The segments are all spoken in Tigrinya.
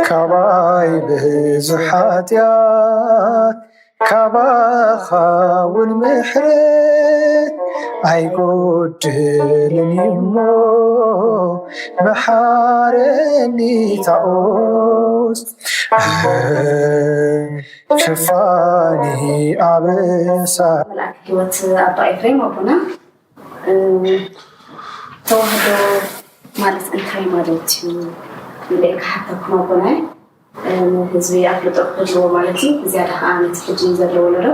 ካባይ ብዙሕ ሓጢኣት ካባኻ እውን ምሕረት ኣይጎድልን እሞ መሓረኒ ታኦስ ሸፋኒ ኣበሳ። መልኣክ ህይወት ኣባ ኤፍሬም ኣቦና፣ ተዋህዶ ማለት እንታይ ማለት እዩ ኢለ ክሓተኩም ኣቦናይ። ህዝቢ ኣፍልጦ ክህልዎ ማለት እዩ። ብዝያዳ ከዓ ነቲ ሕጂ ዘሎ ወለዶ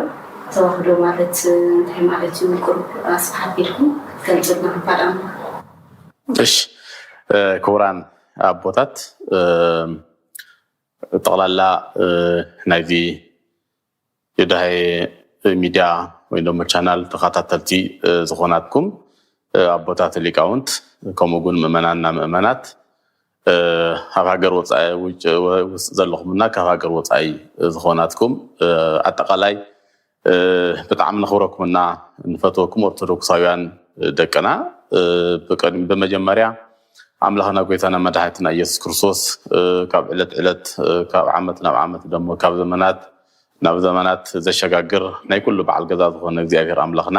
ተዋህዶ ማለት እንታይ ማለት እዩ ቁሩብ ኣስፍሕ ኣቢልኩም ክትገልፅልና ምባል ኣምና። እሺ፣ ክቡራን ኣቦታት፣ ጠቕላላ ናይዚ የዳሃየ ሚድያ ወይ ደሞ ቻናል ተኸታተልቲ ዝኾናትኩም ኣቦታት ሊቃውንት፣ ከምኡ እውን ምእመናንና ምእመናት፣ ኣብ ሃገር ወፃኢ ውስጥ ዘለኹምና ካብ ሃገር ወፃኢ ዝኾናትኩም፣ ኣጠቃላይ ብጣዕሚ ነኽብረኩምና ንፈትወኩም ኦርቶዶክሳውያን ደቅና። ብመጀመርያ ኣምላኽና ጎይታና መድሓኒትና ኢየሱስ ክርስቶስ ካብ ዕለት ዕለት ካብ ዓመት ናብ ዓመት ደሞ ካብ ዘመናት ናብ ዘመናት ዘሸጋግር ናይ ኩሉ በዓል ገዛ ዝኾነ እግዚኣብሔር ኣምላኽና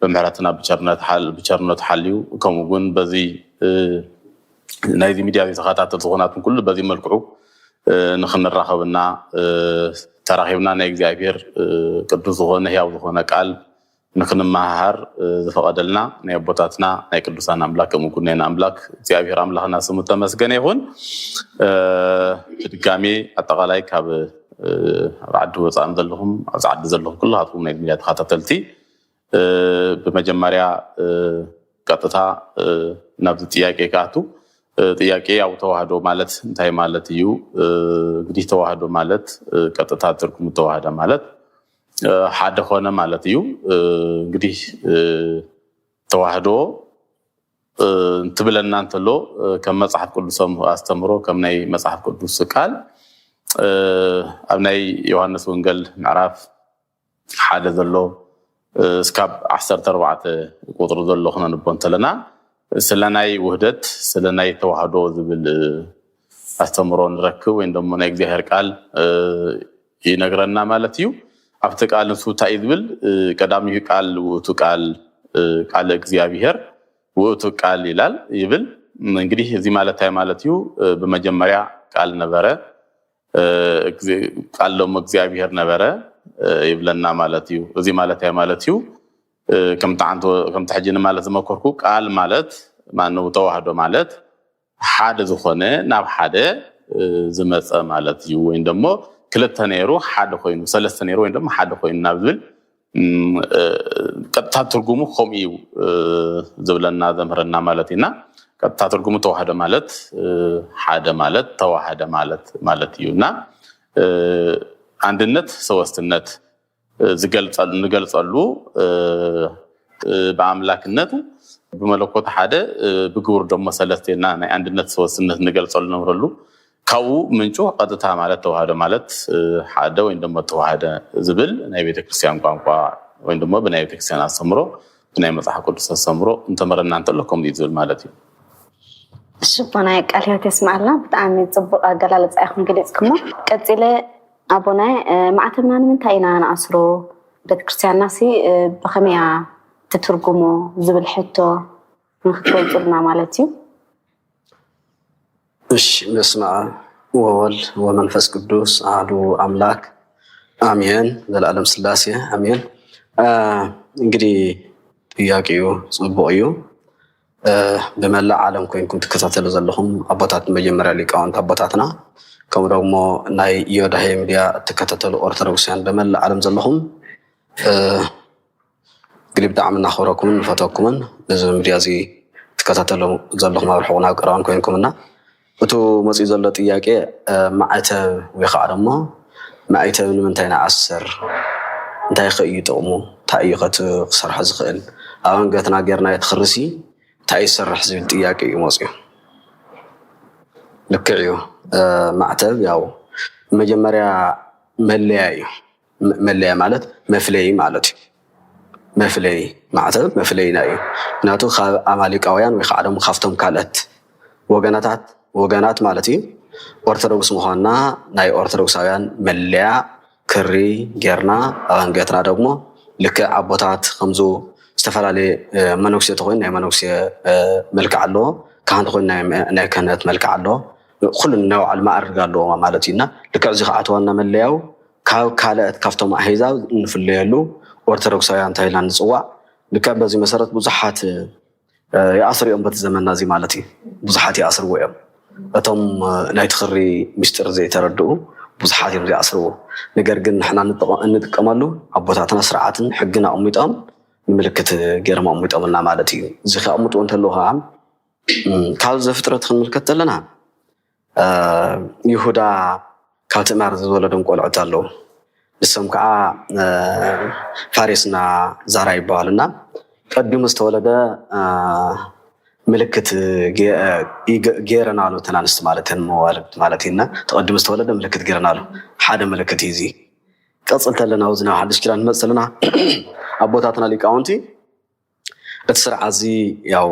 ብምሕረትና ብቸርነቱ ሓልዩ፣ ከምኡ እውን በዚ ናይዚ ሚድያ ተኸታተል ዝኾናትን ኩሉ በዚ መልክዑ ንክንራኸብና ተራኺብና ናይ እግዚኣብሔር ቅዱስ ዝኾነ ህያው ዝኾነ ቃል ንክንመሃሃር ዝፈቐደልና ናይ ኣቦታትና ናይ ቅዱሳን ኣምላክ ከምኡ ጉናይና ኣምላክ እግዚኣብሔር ኣምላኽና ስሙ ተመስገነ ይኹን። ብድጋሜ ኣጠቓላይ ካብ ኣብ ዓዲ ወፃእን ዘለኹም ኣብዚ ዓዲ ዘለኹም ኩላትኩም ናይ ሚድያ ተኸታተልቲ ብመጀመርያ ቀጥታ ናብዚ ጥያቄ ክኣቱ። ጥያቄ ያው ተዋህዶ ማለት እንታይ ማለት እዩ? እንግዲህ ተዋህዶ ማለት ቀጥታ ትርጉሙ ተዋህደ ማለት ሓደ ኾነ ማለት እዩ። እንግዲህ ተዋህዶ እንትብለና እንተሎ ከም መፅሓፍ ቅዱስ ኣስተምሮ ከም ናይ መፅሓፍ ቅዱስ ቃል ኣብ ናይ ዮሃንስ ወንገል ምዕራፍ ሓደ ዘሎ እስካብ ዓሰርተ ኣርባዕተ ቁፅሪ ዘሎ ክነንቦ እንተለና ስለ ናይ ውህደት ስለ ናይ ተዋህዶ ዝብል ኣስተምሮ ንረክብ ወይም ደሞ ናይ እግዚኣብሔር ቃል ይነግረና ማለት እዩ። ኣብቲ ቃል ንሱ እንታይ እዩ ዝብል? ቀዳሚሁ ቃል ውእቱ ቃል ቃል እግዚኣብሔር ውእቱ ቃል ይላል ይብል። እንግዲህ እዚ ማለት እንታይ ማለት እዩ? ብመጀመርያ ቃል ነበረ፣ ቃል ደሞ እግዚኣብሔር ነበረ ይብለና ማለት እዩ። እዚ ማለት እንታይ ማለት እዩ? ከምቲ ሓንቲ ከምቲ ሕጂ ንማለት ዝመከርኩ ቃል ማለት ማነው ተዋህዶ ማለት ሓደ ዝኾነ ናብ ሓደ ዝመፀ ማለት እዩ። ወይም ደሞ ክልተ ነይሩ ሓደ ኮይኑ፣ ሰለስተ ነይሩ ወይም ደሞ ሓደ ኮይኑ ናብ ዝብል ቀጥታ ትርጉሙ ከምኡ እዩ ዝብለና ዘምህረና ማለት እዩ። እና ቀጥታ ትርጉሙ ተዋህዶ ማለት ሓደ ማለት ተዋህደ ማለት ማለት እዩ። እና ኣንድነት ሰወስትነት ዝገልፀሉ ንገልፀሉ ብኣምላክነቱ ብመለኮት ሓደ ብግብሩ ደሞ ሰለስተ ኢልና ናይ ኣንድነት ሰወስትነት ንገልፀሉ ነምረሉ ካብኡ ምንጩ ቀጥታ ማለት ተዋህዶ ማለት ሓደ ወይም ደሞ ተዋህደ ዝብል ናይ ቤተክርስትያን ቋንቋ ወይም ደሞ ብናይ ቤተክርስትያን ኣስተምሮ ብናይ መፅሓፍ ቅዱስ ኣስተምሮ እንተመረና እንተሎ ከምኡ እዩ ዝብል ማለት እዩ። ሽቦናይ ቃል ህይወት የስማዕልና። ብጣዕሚ ፅቡቅ ኣገላልፃ ኢኹም ገሊፅኩሞ። ቀፂለ ኣቦናይ ማዕተብና ንምንታይ ኢና ንኣስሮ? ቤተክርስትያንና ሲ ብኸመይ እያ ትትርጉሞ ዝብል ሕቶ ንክትገልፁልና ማለት እዩ። እሺ፣ በስመ ኣብ ወወልድ ወመንፈስ ቅዱስ ኣሐዱ ኣምላክ ኣሜን፣ ዘለኣለም ስላሴ ኣሜን። እንግዲህ ጥያቄው ጽቡቅ እዩ። ብመላእ ዓለም ኮይንኩም ትከታተሉ ዘለኹም ኣቦታት፣ መጀመርያ ሊቃውንት ኣቦታትና፣ ከምኡ ደግሞ ናይ ዮዳሄ ሚድያ እትከታተሉ ኦርቶዶክስያን ብመላእ ዓለም ዘለኹም እንግዲህ ብጣዕሚ እናኽብረኩምን ንፈተኩምን ነዚ ሚድያ እዚ ትከታተሉ ዘለኹም ኣብ ርሑቕን ኣብ ቀረባን ኮይንኩም እና እቱ መፂኡ ዘሎ ጥያቄ ማዕተብ ወይ ከዓ ደሞ ማዕተብ ንምንታይ ንኣስር እንታይ ከ እዩ ጥቕሙ እንታይ እዩ ከት ክሰርሖ ዝኽእል ኣብ ኣንገትና ጌርና የትኽርሲ እንታይ ይሰርሕ ዝብል ጥያቄ እዩ መፅኡ። ልክዕ እዩ። ማዕተብ ያው መጀመርያ መለያ እዩ። መለያ ማለት መፍለይ ማለት እዩ። መፍለይ ማዕተብ መፍለይና እዩ። ምክንያቱ ካብ ኣማሊቃውያን ወይ ከዓ ደሞ ካብቶም ካልኦት ወገናታት ወገናት ማለት እዩ። ኦርቶዶክስ ምኳንና ናይ ኦርቶዶክሳውያን መለያ ክሪ ጌርና ኣብ ኣንገትና ደግሞ ልክዕ ኣቦታት ከምዙ ዝተፈላለየ መነኩሴ ተኮይኑ ናይ መነኩሴ መልክዕ ኣለዎ። ካህን ተኮይኑ ናይ ክህነት መልክዕ ኣለዎ። ኩሉ ናይ ባዕሉ ማዕርግ ኣለዎ ማለት እዩ። እና ልክዕ እዚ ከዓ እቲ ዋና መለያው ካብ ካልኦት ካብቶም ኣህዛብ እንፍለየሉ ኦርቶዶክሳውያን ተባሂልና ንፅዋዕ። ልክዕ በዚ መሰረት ብዙሓት ይኣስሩ እዮም በቲ ዘመንና እዚ ማለት እዩ። ብዙሓት ይኣስርዎ እዮም። እቶም ናይቲ ክሪ ምስጢር ዘይተረድኡ ብዙሓት እዮም ዝኣስርዎ። ነገር ግን ንሕና እንጥቀመሉ ኣቦታትና ስርዓትን ሕግን ኣቕሚጦም ንምልክት ገይሮም ኣቕሚጦምልና ማለት እዩ። እዚ ከቕምጡ እንተለዉ ከዓ ካብ ዘፍጥረት ክንምልከት ዘለና ይሁዳ ካብ ትእማር ዝወለዶም ቆልዑት ኣለዉ። ንሶም ከዓ ፋሬስና ዛራ ይበሃሉና ቀዲሙ ዝተወለደ ምልክት ገይረናሉ ተናንስቲ ማለት ተን መዋልድ ማለት ኢና። ተቐዲሙ ዝተወለደ ምልክት ገይረናሉ ሓደ ምልክት እዩ እዚ። ቀፅል ተለና ውዝና ሓድሽ ኪዳን ንመፅ ተለና ኣቦታትና ሊቃውንቲ እቲ ስርዓት እዚ ያው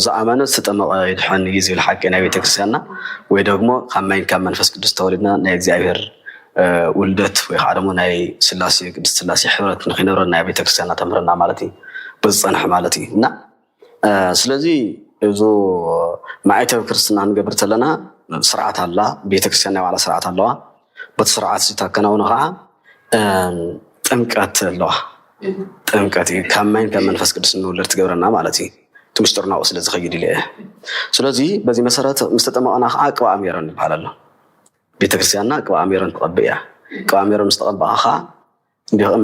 ዝኣመነ ዝተጠመቐ ይድሐን እዩ ዝብል ሓቂ ናይ ቤተክርስትያንና ወይ ደግሞ ካብ ማይን ካብ መንፈስ ቅዱስ ተወሊድና ናይ እግዚኣብሔር ውልደት ወይ ከዓ ደግሞ ናይ ስላሴ ቅድስት ስላሴ ሕብረት ንክይነብረና ናይ ቤተክርስትያንና ተምህረና ማለት እዩ። ብዝፀንሐ ማለት እዩ እና ስለዚ እዚ ማዕተብ ክርስትና ንገብር ተለና ስርዓት ኣላ። ቤተክርስትያን ናይ ባዕላ ስርዓት ኣለዋ። በቲ ስርዓት እዚ ታከናውኑ ከዓ ጥምቀት ኣለዋ። ጥምቀት እዩ ካብ ማይን ካብ መንፈስ ቅዱስ እንውለድ ትገብረና ማለት እዩ። እቲ ምስጢር ናብኡ ስለ ዝኸይድ ኢለ እየ። ስለዚ በዚ መሰረት ምስ ተጠመቐና ከዓ ቅብኣ ሜሮን ይበሃል ኣሎ። ቤተክርስትያንና ቅብኣ ሜሮን ትቐብእ እያ። ቅብኣ ሜሮን ምስ ተቐበኣ ከዓ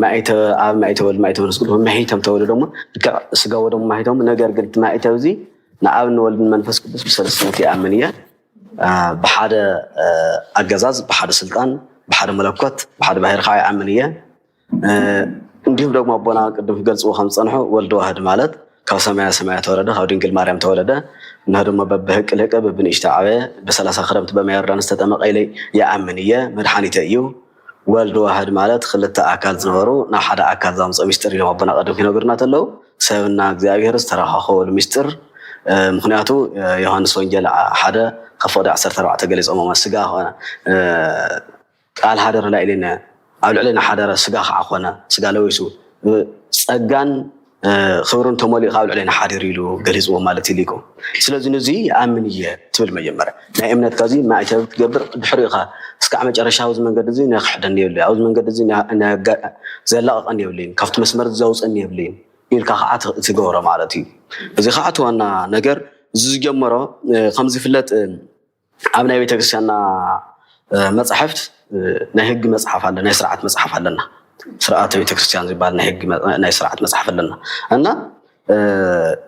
ማይተ ኣብ ማይተ ወልድ ማይተ መንፈስ ቅዱስ መሒተም ተወልዶ እሞ ልክዕ ስጋ ወደሙ ማሒቶም። ነገር ግን እቲ ማይተ እዚ ንኣብን ወልድን መንፈስ ቅዱስ ብሰለስትነት ይኣምን እየ። ብሓደ ኣገዛዝ፣ ብሓደ ስልጣን፣ ብሓደ መለኮት፣ ብሓደ ባህሪ ከዓ ይኣምን እየ። እንዲሁም ደግሞ ኣቦና ቅድም ክገልፅዎ ከም ዝፀንሑ ወልድ ዋህድ ማለት ካብ ሰማያ ሰማያ ተወረደ፣ ካብ ድንግል ማርያም ተወለደ። እና ድማ በብህቅ ልህቀ በብንእሽተ ዓበየ በሰላሳ ክረምቲ በማይ ዮርዳኖስ ተጠመቀ ኢለ ይኣምን እየ። መድሓኒተ እዩ። ወልድ ዋህድ ማለት ክልተ ኣካል ዝነበሩ ናብ ሓደ ኣካል ዛምፀ ሚስጥር እዮም ኣቦና ቀደም ክነግሩና ተለው ሰብና እግዚኣብሔር ዝተረኻኸበሉ ሚስጥር። ምክንያቱ ዮሃንስ ወንጌል ሓደ ካብ ፍቅዲ ዓሰርተ ኣርባዕተ ገሊፆሞ ስጋ ኾነ ቃል ሃደረ ላዕሌና ኣብ ልዕሌና ሓደረ ስጋ ከዓ ኮነ ስጋ ለዊሱ ጸጋን ክብርን ተመሊኡ ኣብ ልዕሌና ሓዲሩ ኢሉ ገሊፅዎ ማለት እዩ ሊቁ። ስለዚ ንዚ ይኣምን እየ ትብል መጀመርያ ናይ እምነትካ እዚ ማዕተብ ትገብር ድሕሪኡ ኢኻ እስካዕ መጨረሻ ኣብዚ መንገዲ እዚ ናይ ክሕደኒ የብለይ ኣብዚ መንገዲ እዚ ዘላቕቐኒ የብለይን ካብቲ መስመር ዘውፅእኒ የብለይን ኢልካ ከዓ ትገብሮ ማለት እዩ። እዚ ከዓ እቲ ዋና ነገር እዚ ዝጀመሮ ከም ዝፍለጥ ኣብ ናይ ቤተክርስትያንና መፅሓፍት ናይ ህግ መፅሓፍ ኣለ ናይ ስርዓት መፅሓፍ ኣለና። ስርዓተ ቤተክርስትያን ዝበሃል ናይ ህግ ናይ ስርዓት መፅሓፍ ኣለና እና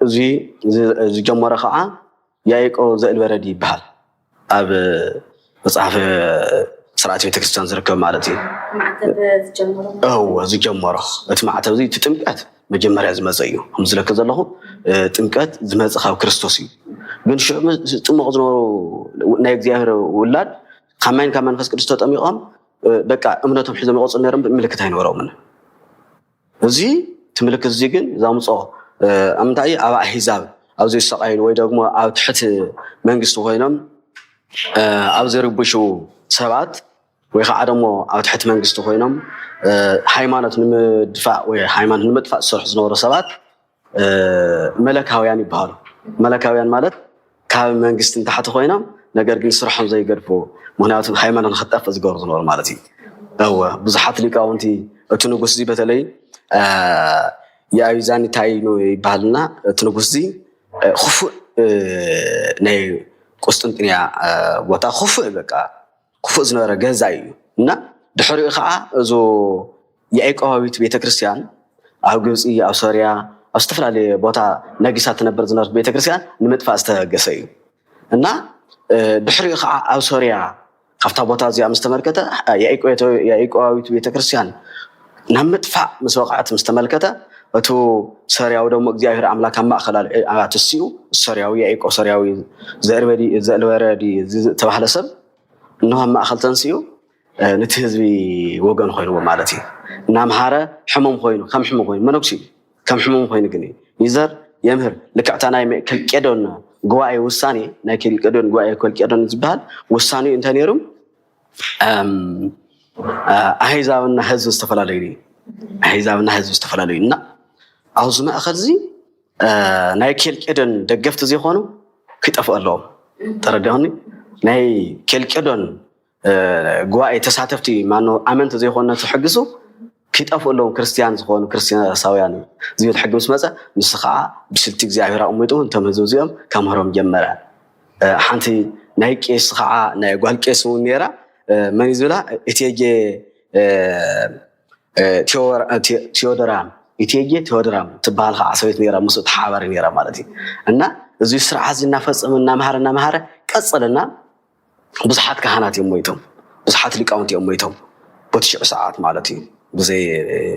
እዚ ዝጀመረ ከዓ ያዕቆብ ዘእልበረድ ይበሃል። ኣብ መፅሓፍ ስርዓት ቤተክርስትያን ዝርከብ ማለት እዩ። እወ ዝጀመሮ እቲ ማዕተብ እዚ እቲ ጥምቀት መጀመርያ ዝመፀ እዩ። ከም ዝለክ ዘለኹ ጥምቀት ዝመፅ ካብ ክርስቶስ እዩ። ግን ሽዑ ዝጥመቑ ዝነበሩ ናይ እግዚኣብሔር ውላድ ካብ ማይን ካብ መንፈስ ቅዱስ ተጠሚቖም በቃ እምነቶም ሒዞም ይቐፅሉ ነይሮም። ምልክት ኣይነበሮምን። እዚ እቲ ምልክት እዚ ግን ዘምፆ እንታይ ኣብ ኣሂዛብ ኣብ ዘይሰቃይሉ ወይ ደግሞ ኣብ ትሕቲ መንግስቲ ኮይኖም ኣብ ዝርብሹ ሰባት ወይ ከዓ ደሞ ኣብ ትሕቲ መንግስቲ ኮይኖም ሃይማኖት ንምድፋእ ወይ ሃይማኖት ንምጥፋእ ዝሰርሑ ዝነበሩ ሰባት መለካውያን ይበሃሉ። መለካውያን ማለት ካብ መንግስቲ ንታሕቲ ኮይኖም ነገር ግን ስርሖም ዘይገድፉ ምክንያቱ ሃይማኖት ንክጠፍእ ዝገብሩ ዝነበሩ ማለት እዩ። እወ ብዙሓት ሊቃውንቲ እቲ ንጉስ እዚ በተለይ የአቢዛኒታይኑ ይበሃልና እቲ ንጉስ እዚ ክፉእ ናይ ቁስጥንጥንያ ቦታ ክፉእ በቃ ክፉእ ዝነበረ ገዛ እዩ እና ድሕሪኡ ከዓ እዚ የያዕቆባዊት ቤተክርስትያን ኣብ ግብፂ ኣብ ሶርያ ኣብ ዝተፈላለየ ቦታ ነጊሳ ትነብር ዝነበረት ቤተክርስትያን ንምጥፋእ ዝተበገሰ እዩ እና ድሕሪኡ ከዓ ኣብ ሶርያ ካብታ ቦታ እዚኣ ምስ ተመልከተ የያዕቆባዊት ቤተክርስትያን ናብ ምጥፋእ ምስ በቕዐት ምስ ተመልከተ እቱ ሶርያዊ ደሞ እግዚኣብሔር ኣምላክ ኣብ ማእኸል ኣልዒ ኣትሲኡ፣ ሶርያዊ ያዕቆብ ሶርያዊ ዘእልበዲ ዘእልበረዲ ዝተባህለ ሰብ እንሆ ኣብ ማእኸል ተንሲኡ፣ ነቲ ህዝቢ ወገን ኮይንዎ ማለት እዩ። እናምሃረ ሕሙም ኮይኑ ከም ሕሙም ኮይኑ መነኩሲ እዩ። ከም ሕሙም ኮይኑ ግን ይዘር የምህር። ልክዕታ ናይ ከልቄዶን ጉባኤ ውሳኔ ናይ ከልቄዶን ጉባኤ ከልቄዶን ዝበሃል ውሳኔ እንተ ነይሩ ኣህዛብና ህዝቢ ዝተፈላለዩ እዩ። ኣህዛብና ህዝቢ ዝተፈላለዩ እና ኣብዚ ማእኸል እዚ ናይ ኬልቄዶን ደገፍቲ ዘይኮኑ ክጠፍኡ ኣለዎም። ተረዳሁኒ? ናይ ኬልቄዶን ጉባኤ ተሳተፍቲ ማኖ ኣመንቲ ዘይኮኑ ነቲ ሕግሱ ክጠፍኡ ኣለዎም። ክርስትያን ዝኾኑ ክርስትያሳውያን ዝብል ሕጊ ምስ መፀ ንሱ ከዓ ብስልቲ እግዚኣብሔር ኣቕሚጡ እንቶም ህዝቢ እዚኦም ከምህሮም ጀመረ። ሓንቲ ናይ ቄስ ከዓ ናይ ጓል ቄስ እውን ነይራ። መን እዩ ዝብላ? እቴጌ ቴዎድራም እቴጌ ቴዎድራም ትበሃል ከዓ ሰበይት ነራ ምስ ተሓባሪ ነራ ማለት እዩ። እና እዚ ስርዓት እዚ እናፈፀመ እናምሃረ እናምሃረ ቀፀለና። ብዙሓት ካህናት እዮም ሞይቶም፣ ብዙሓት ሊቃውንቲ እዮም ሞይቶም። በቲ ሽዑ ሰዓት ማለት እዩ። ብዘይ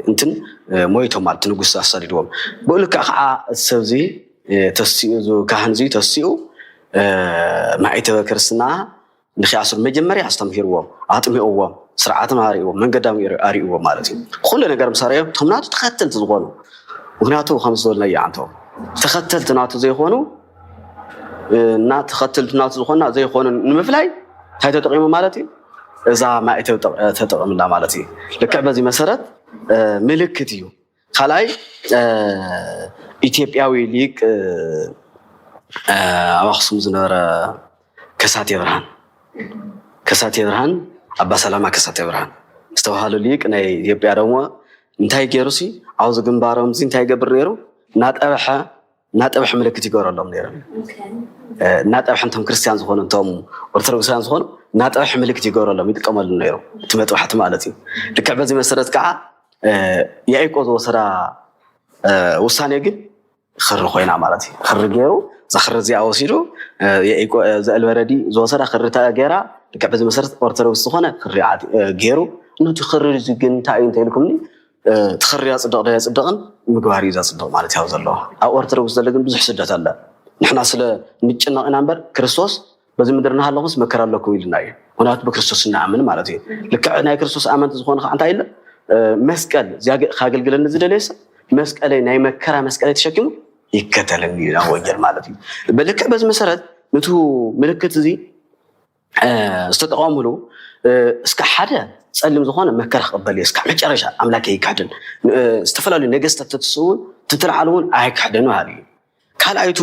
እንትን ሞይቶም ማለት ንጉስ ኣሳዲድዎም። ብኡ ልክዕ ከዓ እቲ ሰብ እዚ ተሲኡ፣ እዚ ካህን እዚ ተሲኡ ማዕተበ ክርስትና ንክያስሩ መጀመርያ ኣስተምሂርዎም፣ ኣጥሚቕዎም፣ ስርዓቶም ኣርእዎም፣ መንገዳም ኣርእዎም ማለት እዩ። ኩሉ ነገር ምስ ኣርእዮም እቶም ናቱ ተኸተልቲ ዝኾኑ፣ ምክንያቱ ከም ዝበልናዮ ኣንቶም ተኸተልቲ ናቱ ዘይኮኑ እና ተኸተልቲ ናቱ ዝኾና ዘይኮኑ ንምፍላይ እንታይ ተጠቂሙ ማለት እዩ? እዛ ማእተብ ተጠቂምላ ማለት እዩ። ልክዕ በዚ መሰረት ምልክት እዩ። ካልኣይ ኢትዮጵያዊ ሊቅ ኣብ ኣክሱም ዝነበረ ከሳቴ ብርሃን ከሳቴ ብርሃን ኣባ ሰላማ ከሳቴ ብርሃን ዝተባሃሉ ሊቅ ናይ ኢትዮጵያ ደግሞ እንታይ ገይሩ ሲ ኣብዚ ግንባሮም እዚ እንታይ ይገብር ነይሩ? እናጠበሐ እናጠበሐ ምልክት ይገብረሎም ነይሮም። እናጠበሐ እንቶም ክርስትያን ዝኾኑ እንቶም ኦርቶዶክሳውያን ዝኾኑ እናጠበሐ ምልክት ይገብረሎም ይጥቀመሉ ነይሩ። እቲ መጥባሕቲ ማለት እዩ። ልክዕ በዚ መሰረት ከዓ ያኢቆ ዝወሰዳ ውሳኔ ግን ክሪ ኮይና ማለት እዩ። ክሪ ገይሩ እዛ ክሪ እዚኣ ወሲዱ ዘእልበረዲ ዝወሰዳ ክሪ ገይራ ልክዕ በዚ መሰረት ኦርቶዶክስ ዝኾነ ክሪ ገይሩ ነቲ ክሪ እዚ ግን እንታይ እዩ እንተኢልኩምኒ እቲ ክሪ ኣፅድቕ ዶ ኣፅድቕን ምግባር እዩ ዘፅድቕ ማለት እዩ ዘሎ። ኣብ ኦርቶዶክስ ዘሎ ግን ብዙሕ ስደት ኣለ። ንሕና ስለ ንጭነቕ ኢና እምበር ክርስቶስ በዚ ምድሪ እናሃለኹስ መከራ ኣለኩም ኢልና እዩ። ምክንያቱ ብክርስቶስ እናኣምን ማለት እዩ። ልክዕ ናይ ክርስቶስ ኣመንቲ ዝኾነ ከዓ እንታይ ኢለ መስቀል ካገልግለኒ ዝደለየ ሰብ መስቀለይ ናይ መከራ መስቀለይ ተሸኪሙ ይከተለኒ እዩ ናብ ወንጌል ማለት እዩ። ብልክዕ በዚ መሰረት ነቱ ምልክት እዚ ዝተጠቐምሉ እስከ ሓደ ፀሊም ዝኾነ መከራ ክቕበል እየ እስካ መጨረሻ ኣምላክ ይካሕድን ዝተፈላለዩ ነገስታት ተትስውን ትትልዓሉ እውን ኣይካሕደን በሃሊ እዩ። ካልኣይቱ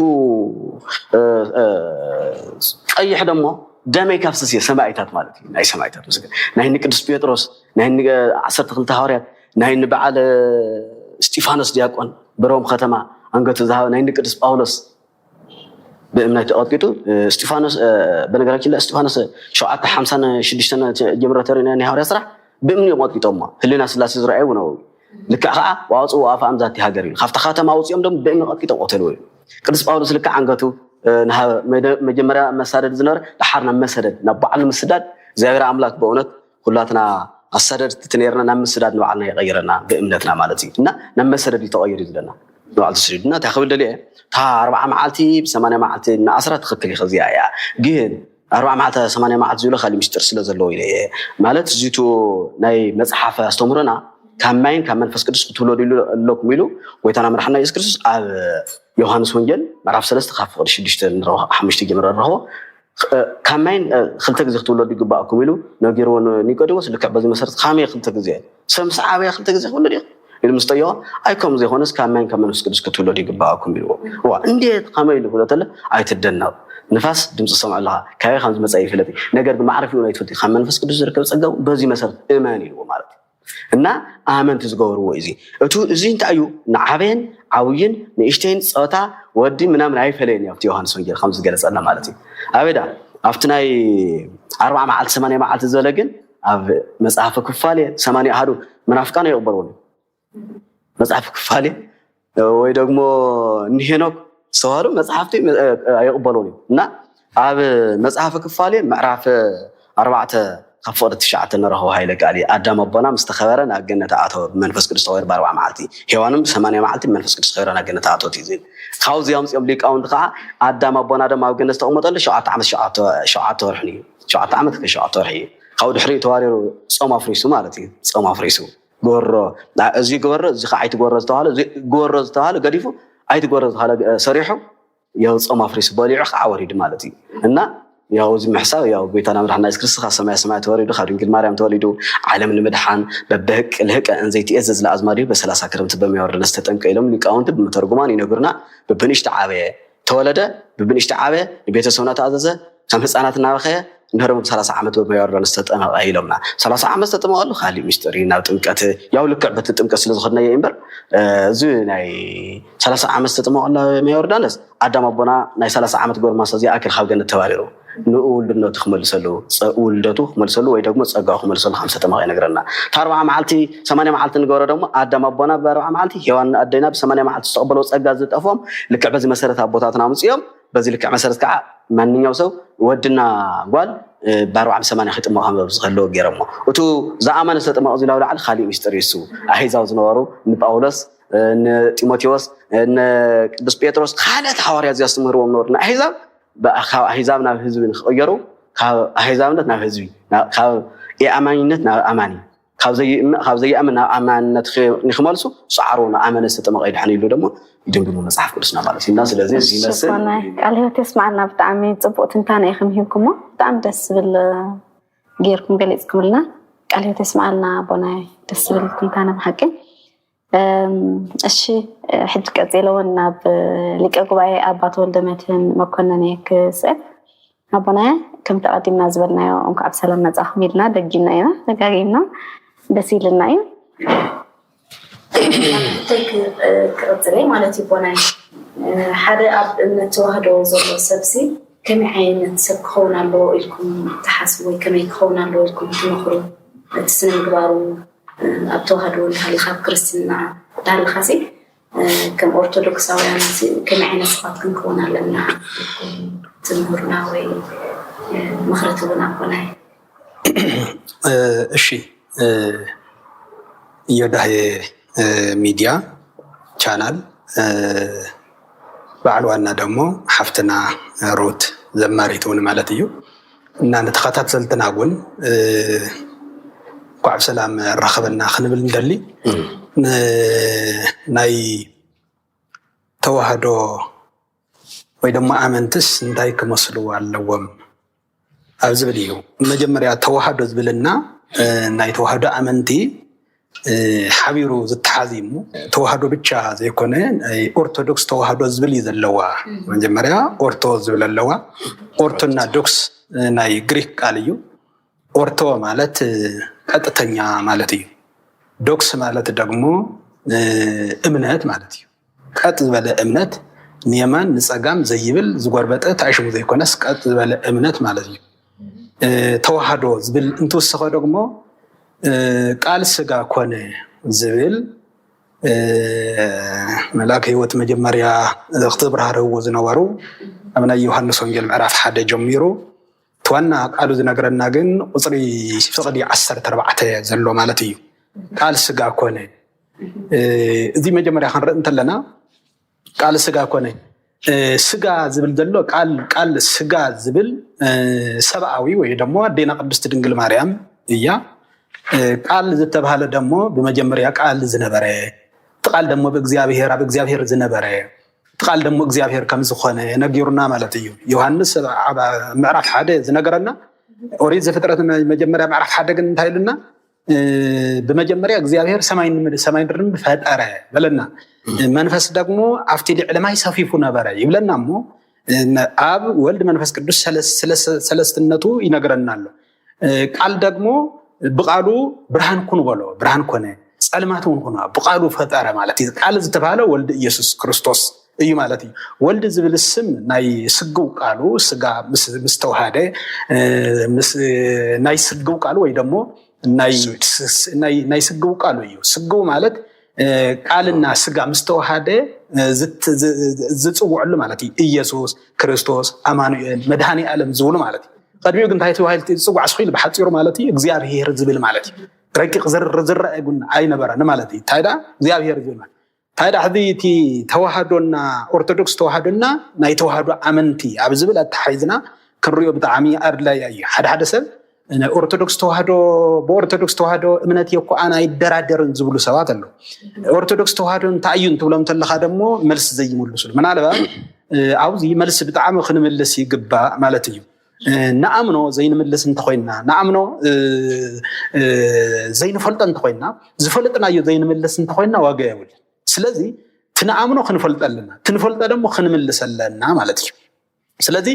ቀይሕ ደሞ ደመይ ካፍስስ እየ ሰማይታት ማለት እዩ። ናይ ሰማይታት ምስል ናይ ንቅዱስ ጴጥሮስ ናይ ዓሰርተ ክልተ ሃዋርያት ናይ ንበዓል እስጢፋኖስ ዲያቆን ብሮም ከተማ ኣንገቱ ዝሃበ ናይ ንቅዱስ ጳውሎስ ብእምነት ተቐጥቂጡ እስጢፋኖስ በነገራችን ላይ እስጢፋኖስ ሸውዓተ ሓምሳን ሽዱሽተን ጀምረ ተሪእና ናይ ሃዋርያ ስራሕ ብእምኒ እዮም ቀጥቂጦሞ ህልና ስላሴ ዝረኣዩ እውን ኣው ልክዕ ከዓ ዋውፅኡ ኣፍኣም ዛቲ ሃገር እዩ ካብታ ከተማ ኣውፅኦም ደሞ ብእምኒ ቀጥቂጦም ቀተልዎ እዩ። ቅዱስ ጳውሎስ ልክዕ ኣንገቱ መጀመርያ መሳደድ ዝነበረ ደሓር ናብ መሰደድ ናብ በዓል ምስዳድ እግዚኣብሔር ኣምላክ ብእውነት ኩላትና ኣሳደድቲ ነርና ናብ ምስዳድ ንባዕልና ይቀይረና ብእምነትና ማለት እዩ እና ናብ መሰደድ እዩ ተቀይሩ እዩ ዝለና ንባዕሉ ተሰዲዱና እንታይ ክብል ደልየ እታ ኣርባዓ መዓልቲ ብሰማንያ መዓልቲ እናኣስራ ትክክል እዩ ከዚኣ እያ ግን ኣርባዓ መዓልቲ ሰማንያ መዓልቲ ዝብሎ ካልእ ምስጢር ስለ ዘለዎ ኢለ እየ ማለት እዚቱ ናይ መፅሓፍ ኣስተምህሮና ካብ ማይን ካብ መንፈስ ቅዱስ ክትውለዱ ኣለኩም ኢሉ ጎይታና መድሓና የሱስ ክርስቶስ ኣብ ዮሃንስ ወንጌል ምዕራፍ ሰለስተ ካብ ፍቅዲ ሽዱሽተ ንረኽቦ ሓሙሽተ ጀምረ ንረኽቦ ካብ ማይን ክልተ ግዜ ክትውለዱ ይግባእኩም ኢሉ ነጊርዎ ኒቆዲሞስ ልክዕ በዚ መሰረት ከመይ ክልተ ግዜ ሰብ ምስ ዓበየ ክልተ ግዜ ክውለድ ይኽእል ኢሉ ምስ ጠየቖ ኣይ ከምኡ ዘይኮነስ ካብ ማይን ካብ መንፈስ ቅዱስ ክትውለዱ ይግባእኩም ኢልዎ ዋ እንዴት ከመይ ኢሉ ክብሎ ተለ ኣይትደነቕ ንፋስ ድምፂ ሰምዖ ኣለኻ ካበይ ከም ዝመፀ ይፍለጥ ነገር ግን ማዕረፊኡ ኣይትፈልጥ ካብ መንፈስ ቅዱስ ዝርከብ ፀጋ በዚ መሰረት እመን ኢልዎ ማለት እዩ እና ኣመንቲ ዝገበርዎ እዚ እቱ እዚ እንታይ እዩ ንዓበየን ዓብይን ንእሽተይን ፀወታ ወዲ ምናምን ኣይፈለየን ኣብቲ ዮሃንስ ወንጌል ከም ዝገለፀልና ማለት እዩ ኣበዳ ኣብቲ ናይ ኣርባዓ መዓልቲ ሰማንያ መዓልቲ ዝበለ ግን ኣብ መፅሓፈ ክፋል ሰማንያ ኣሃዱ መናፍቃን ኣይቕበልዎን መፅሓፍ ክፋሌ ወይ ደግሞ ንሄኖክ ዝተባህሉ መፅሓፍቲ ኣይቕበሉን እዩ እና ኣብ መፅሓፍ ክፋሌ ምዕራፍ ኣርባዕተ ካብ ፍቕዲ ትሽዓተ ንረኽቦ ሃይለ ቃል እዩ። ኣዳም ኣቦና ምስ ተኸበረ ናብ ገነት ኣተወ፣ ብመንፈስ ቅዱስ ተኸበረ ብኣርባዓ መዓልቲ። ሄዋንም ብሰማንያ መዓልቲ ብመንፈስ ቅዱስ ተኸበረ ናብ ገነት ኣተወት እዩ ዝብል። ካብዚ ኣምፂኦም ሊቃውንቲ ከዓ ኣዳም ኣቦና ድማ ኣብ ገነት ዝተቐመጠሉ ሸውዓተ ዓመት ሸውዓተ ወርሕን እዩ። ሸውዓተ ዓመት ከ ሸውዓተ ወርሒ እዩ። ካብኡ ድሕሪኡ ተዋሪሩ ጾም ኣፍሪሱ ማለት እዩ። ጾም ኣፍሪሱ ጎሮ እዚ ግበሮ፣ እዚ ከዓ ኣይትጎሮ ዝተባሃለ፣ እዚ ግበሮ ዝተባሃለ ገዲፉ ኣይትጎሮ ዝተባሃለ ሰሪሑ ያው ጾም ኣፍሪሱ በሊዑ ከዓ ወሪዱ ማለት እዩ። እና ያው እዚ ምሕሳብ ያው ጎይታና መድሓና የሱስ ክርስቶስ ካብ ሰማይ ሰማይ ተወሪዱ፣ ካብ ድንግል ማርያም ተወሊዱ፣ ዓለም ንምድሓን በብህቅ ልህቀ እንዘይትእዘዝ ለኣዝማዲሁ በሰላሳ ክረምቲ በማይ ዮርዳኖስ ተጠምቀ ኢሎም ሊቃውንቲ ብምተርጉማን ይነግሩና። ብብንእሽተ ዓበየ ተወለደ፣ ብብንእሽተ ዓበየ፣ ንቤተሰብና ተኣዘዘ፣ ከም ህፃናት እናበኸየ እንሆ ብ ሰላሳ ዓመት በማይ ዮርዳኖስ ተጠመቐ ኢሎምና። ሰላሳ ዓመት ዝተጠመቐሉ ካሊእ ሚስጥር እዩ። ናብ ጥምቀት ያው ልክዕ በቲ ጥምቀት ስለ ዝኸድናዮ እምበር እዚ ናይ ሰላሳ ዓመት ዝተጠመቐሉ ማይ ዮርዳኖስ ኣዳም ኣቦና ናይ ሰላሳ ዓመት ጎርማሳ ዝኣክል ካብ ገነት ተባሪሩ ንኡ ውልድነቱ ክመልሰሉ ውልደቱ ክመልሰሉ ወይ ደግሞ ፀጋኡ ክመልሰሉ ከም ዝተጠመቐ ይነግረና። እቲ ኣርባዓ መዓልቲ ሰማንያ መዓልቲ ንገበሮ ደግሞ ኣዳም ኣቦና ብኣርባዓ መዓልቲ ሄዋን ኣደና ብሰማንያ መዓልቲ ዝተቐበለዎ ፀጋ ዝጠፍኦም ልክዕ በዚ መሰረት ኣቦታትና ኣምፅኦም በዚ ልክዕ መሰረት ከዓ ማንኛው ሰብ ወድና ጓል ብኣርባዓ ብሰማንያ ክጥመቕ ከም ዝኸለዎ ገይሮሞ። እቱ ዝኣመነ ዝተጠመቐ ዝብላው ላዕሊ ካሊእ ሚስጥር እዩ። እሱ ኣሂዛብ ዝነበሩ ንጳውሎስ ንጢሞቴዎስ ንቅዱስ ጴጥሮስ ካልኦት ሃዋርያ እዚኣ ዝምህርዎም ነበሩ ንኣሂዛብ ካብ ኣሂዛብ ናብ ህዝቢ ንክቕየሩ ካብ ኣሂዛብነት ናብ ህዝቢ ካብ የኣማኝነት ናብ ኣማኒ ካብ ዘይእመ- ካብ ዘይኣምን ናብ ኣማንነት ኽ- ንክመልሱ ፃዕሩ ንኣመነ ዝተጠመቐ ይድሓን ኢሉ ደግሞ ይድምድሙ መፅሓፍ ቅዱስና ማለት እዩ። እና ስለዚ እዚ ይመስል ሽኮናይ ቃል ህይወት የስማዓልና። ብጣዕሚ ፅቡቅ ትንታነ ኢኹም ሂብኩሞ። ብጣዕሚ ደስ ዝብል ጌርኩም ገሊፅኩምልና። ቃል ህይወት የስማዓልና ኣቦናይ። ደስ ዝብል ትንታነ ብሓቂ። እሺ ሕጂ ቀፂለ እውን ናብ ሊቀ ጉባኤ ኣባ ተወልደ መድህን መኮነን እየ ክስዕብ። ኣቦና ከምቲ ኣቐዲምና ዝበልናዮ እንኳዕ ብሰላም መፃኹም ኢልና ደጊምና ኢና ተጋጊምና ደስ ኢልና እዩ። እንታይ ክቕፅለይ ማለት እዩ ቦናይ ሓደ ኣብ እምነት ተዋህዶ ዘሎ ሰብሲ ከመይ ዓይነት ሰብ ክኸውን ኣለዎ ኢልኩም ትሓስቡ ወይ ከመይ ክኸውን ኣለዎ ኢልኩም ትመኽሩ? እቲ ስነ ምግባሩ ኣብ ተዋህዶ እንተሃሊካ ኣብ ክርስትና እንተሃሊካ ሲ ከም ኦርቶዶክሳውያን ከመይ ዓይነት ሰባት ክንከውን ኣለና ትምህርና ወይ ምኽሪ ትቡና ኣቦናይ? እሺ እዮዳሄ ሚድያ ቻናል በዓል ዋና ደግሞ ሓፍትና ሩት ዘማሪት እውን ማለት እዩ እና ንተኸታተልትና እውን እንኳዕ ብሰላም ኣራኸበና ክንብል ንደሊ። ናይ ተዋህዶ ወይ ደሞ ኣመንትስ እንታይ ክመስሉ ኣለዎም ኣብ ዝብል እዩ። መጀመርያ ተዋህዶ ዝብልና ናይ ተዋህዶ ኣመንቲ ሓቢሩ ዝተሓዝ እዩ። ተዋህዶ ብቻ ዘይኮነ ኦርቶዶክስ ተዋህዶ ዝብል እዩ ዘለዋ። መጀመርያ ኦርቶ ዝብል ኣለዋ። ኦርቶና ዶክስ ናይ ግሪክ ቃል እዩ። ኦርቶ ማለት ቀጥተኛ ማለት እዩ። ዶክስ ማለት ደግሞ እምነት ማለት እዩ። ቀጥ ዝበለ እምነት ንየማን ንፀጋም ዘይብል ዝጎርበጠ ታእሽሙ ዘይኮነስ ቀጥ ዝበለ እምነት ማለት እዩ። ተዋህዶ ዝብል እንትውስኸ ደግሞ ቃል ስጋ ኮነ ዝብል መልኣክ ህይወት መጀመርያ ክትብራህርህዎ ዝነበሩ ኣብ ናይ ዮሃንስ ወንጌል ምዕራፍ ሓደ ጀሚሩ እቲ ዋና ቃሉ ዝነግረና ግን ቁፅሪ ፍቕዲ ዓሰርተ ኣርባዕተ ዘሎ ማለት እዩ። ቃል ስጋ ኮነ። እዚ መጀመርያ ክንርኢ እንተለና ቃል ስጋ ኮነ። ስጋ ዝብል ዘሎ ቃል ቃል ስጋ ዝብል ሰብኣዊ ወይ ደሞ ኣዴና ቅድስቲ ድንግል ማርያም እያ። ቃል ዝተባሃለ ደሞ ብመጀመርያ ቃል ዝነበረ እቲ ቃል ደሞ ብእግዚኣብሔር ኣብ እግዚኣብሔር ዝነበረ እቲ ቃል ደሞ እግዚኣብሔር ከም ዝኾነ ነጊሩና ማለት እዩ። ዮሃንስ ምዕራፍ ሓደ ዝነገረና ኦሪት ዘፍጥረት መጀመርያ ምዕራፍ ሓደ ግን እንታይ ኢሉና? ብመጀመርያ እግዚኣብሔር ሰማይ ሰማይ ድርም ፈጠረ በለና። መንፈስ ደግሞ ኣብቲ ልዕሊ ማይ ሰፊፉ ነበረ ይብለና እሞ ኣብ ወልድ መንፈስ ቅዱስ ሰለስትነቱ ይነግረና ኣሎ። ቃል ደግሞ ብቃሉ ብርሃን ኩን በሎ፣ ብርሃን ኮነ፣ ጸልማት እውን ኩን ብቃሉ ፈጠረ ማለት እዩ። ቃል ዝተባህለ ወልድ ኢየሱስ ክርስቶስ እዩ ማለት እዩ። ወልድ ዝብል ስም ናይ ስግው ቃሉ ስጋ ምስ ተዋሃደ ናይ ስግው ቃሉ ወይ ደግሞ ናይ ስግው ቃሉ እዩ። ስግው ማለት ቃልና ስጋ ምስ ተዋሃደ ዝፅውዐሉ ማለት እዩ። ኢየሱስ ክርስቶስ፣ ኣማኑኤል፣ መድሃኒ ኣለም ዝብሉ ማለት እዩ። ቅድሚኡ ግን እንታይ ተባሂሉ ዝፅዋዕ ስኺሉ ብሓፂሩ ማለት እዩ እግዚኣብሄር ዝብል ማለት እዩ። ረቂቕ ዝርዝር ኣይጉን ኣይነበረን ማለት እዩ። እንታይ ደኣ እግዚኣብሄር ዝብል ማለት እንታይ ደኣ ሕዚ እቲ ተዋህዶና ኦርቶዶክስ ተዋህዶና ናይ ተዋህዶ ኣመንቲ ኣብ ዝብል ኣተሓሒዝና ክንሪኦ ብጣዕሚ ኣድላይ እዩ። ሓደ ሓደ ሰብ ኦርቶዶክስ ተዋህዶ ብኦርቶዶክስ ተዋህዶ እምነት የኮኣን ኣይደራደርን ዝብሉ ሰባት ኣለዉ። ኦርቶዶክስ ተዋህዶ እንታይ እዩ እንትብሎም እንተለካ ደሞ መልሲ ዘይምልሱሉ ምናልባት ኣብዚ መልሲ ብጣዕሚ ክንምልስ ይግባእ ማለት እዩ። ንኣምኖ ዘይንምልስ እንተኮይንና ንኣምኖ ዘይንፈልጦ እንተኮይንና ዝፈልጥናዮ ዘይንምልስ እንተኮይንና ዋጋ የብሉ። ስለዚ ትንኣምኖ ክንፈልጦ ኣለና ትንፈልጦ ደሞ ክንምልስ ኣለና ማለት እዩ። ስለዚ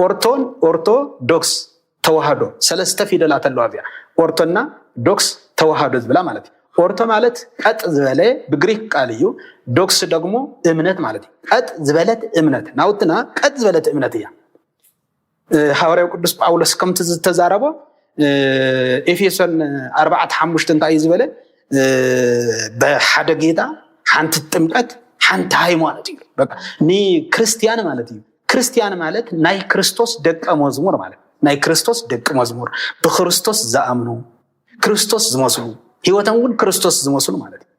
ኦርቶን ኦርቶዶክስ ተዋህዶ ሰለስተ ፊደላት ኣለዋ እዚኣ ኦርቶና ዶክስ ተዋህዶ ዝብላ ማለት እዩ። ኦርቶ ማለት ቀጥ ዝበለ ብግሪክ ቃል እዩ። ዶክስ ደግሞ እምነት ማለት እዩ። ቀጥ ዝበለት እምነት ናውትና ቀጥ ዝበለት እምነት እያ። ሃዋርያው ቅዱስ ጳውሎስ ከምቲ ዝተዛረቦ ኤፌሶን ኣርባዕተ ሓሙሽተ እንታይ እዩ ዝበለ? ብሓደ ጌታ ሓንቲ ጥምቀት ሓንቲ ሃይማኖት እዩ። ንክርስትያን ማለት እዩ። ክርስትያን ማለት ናይ ክርስቶስ ደቀ መዝሙር ማለት ናይ ክርስቶስ ደቂ መዝሙር ብክርስቶስ ዝኣምኑ ክርስቶስ ዝመስሉ ህይወቶም እውን ክርስቶስ ዝመስሉ ማለት እዩ።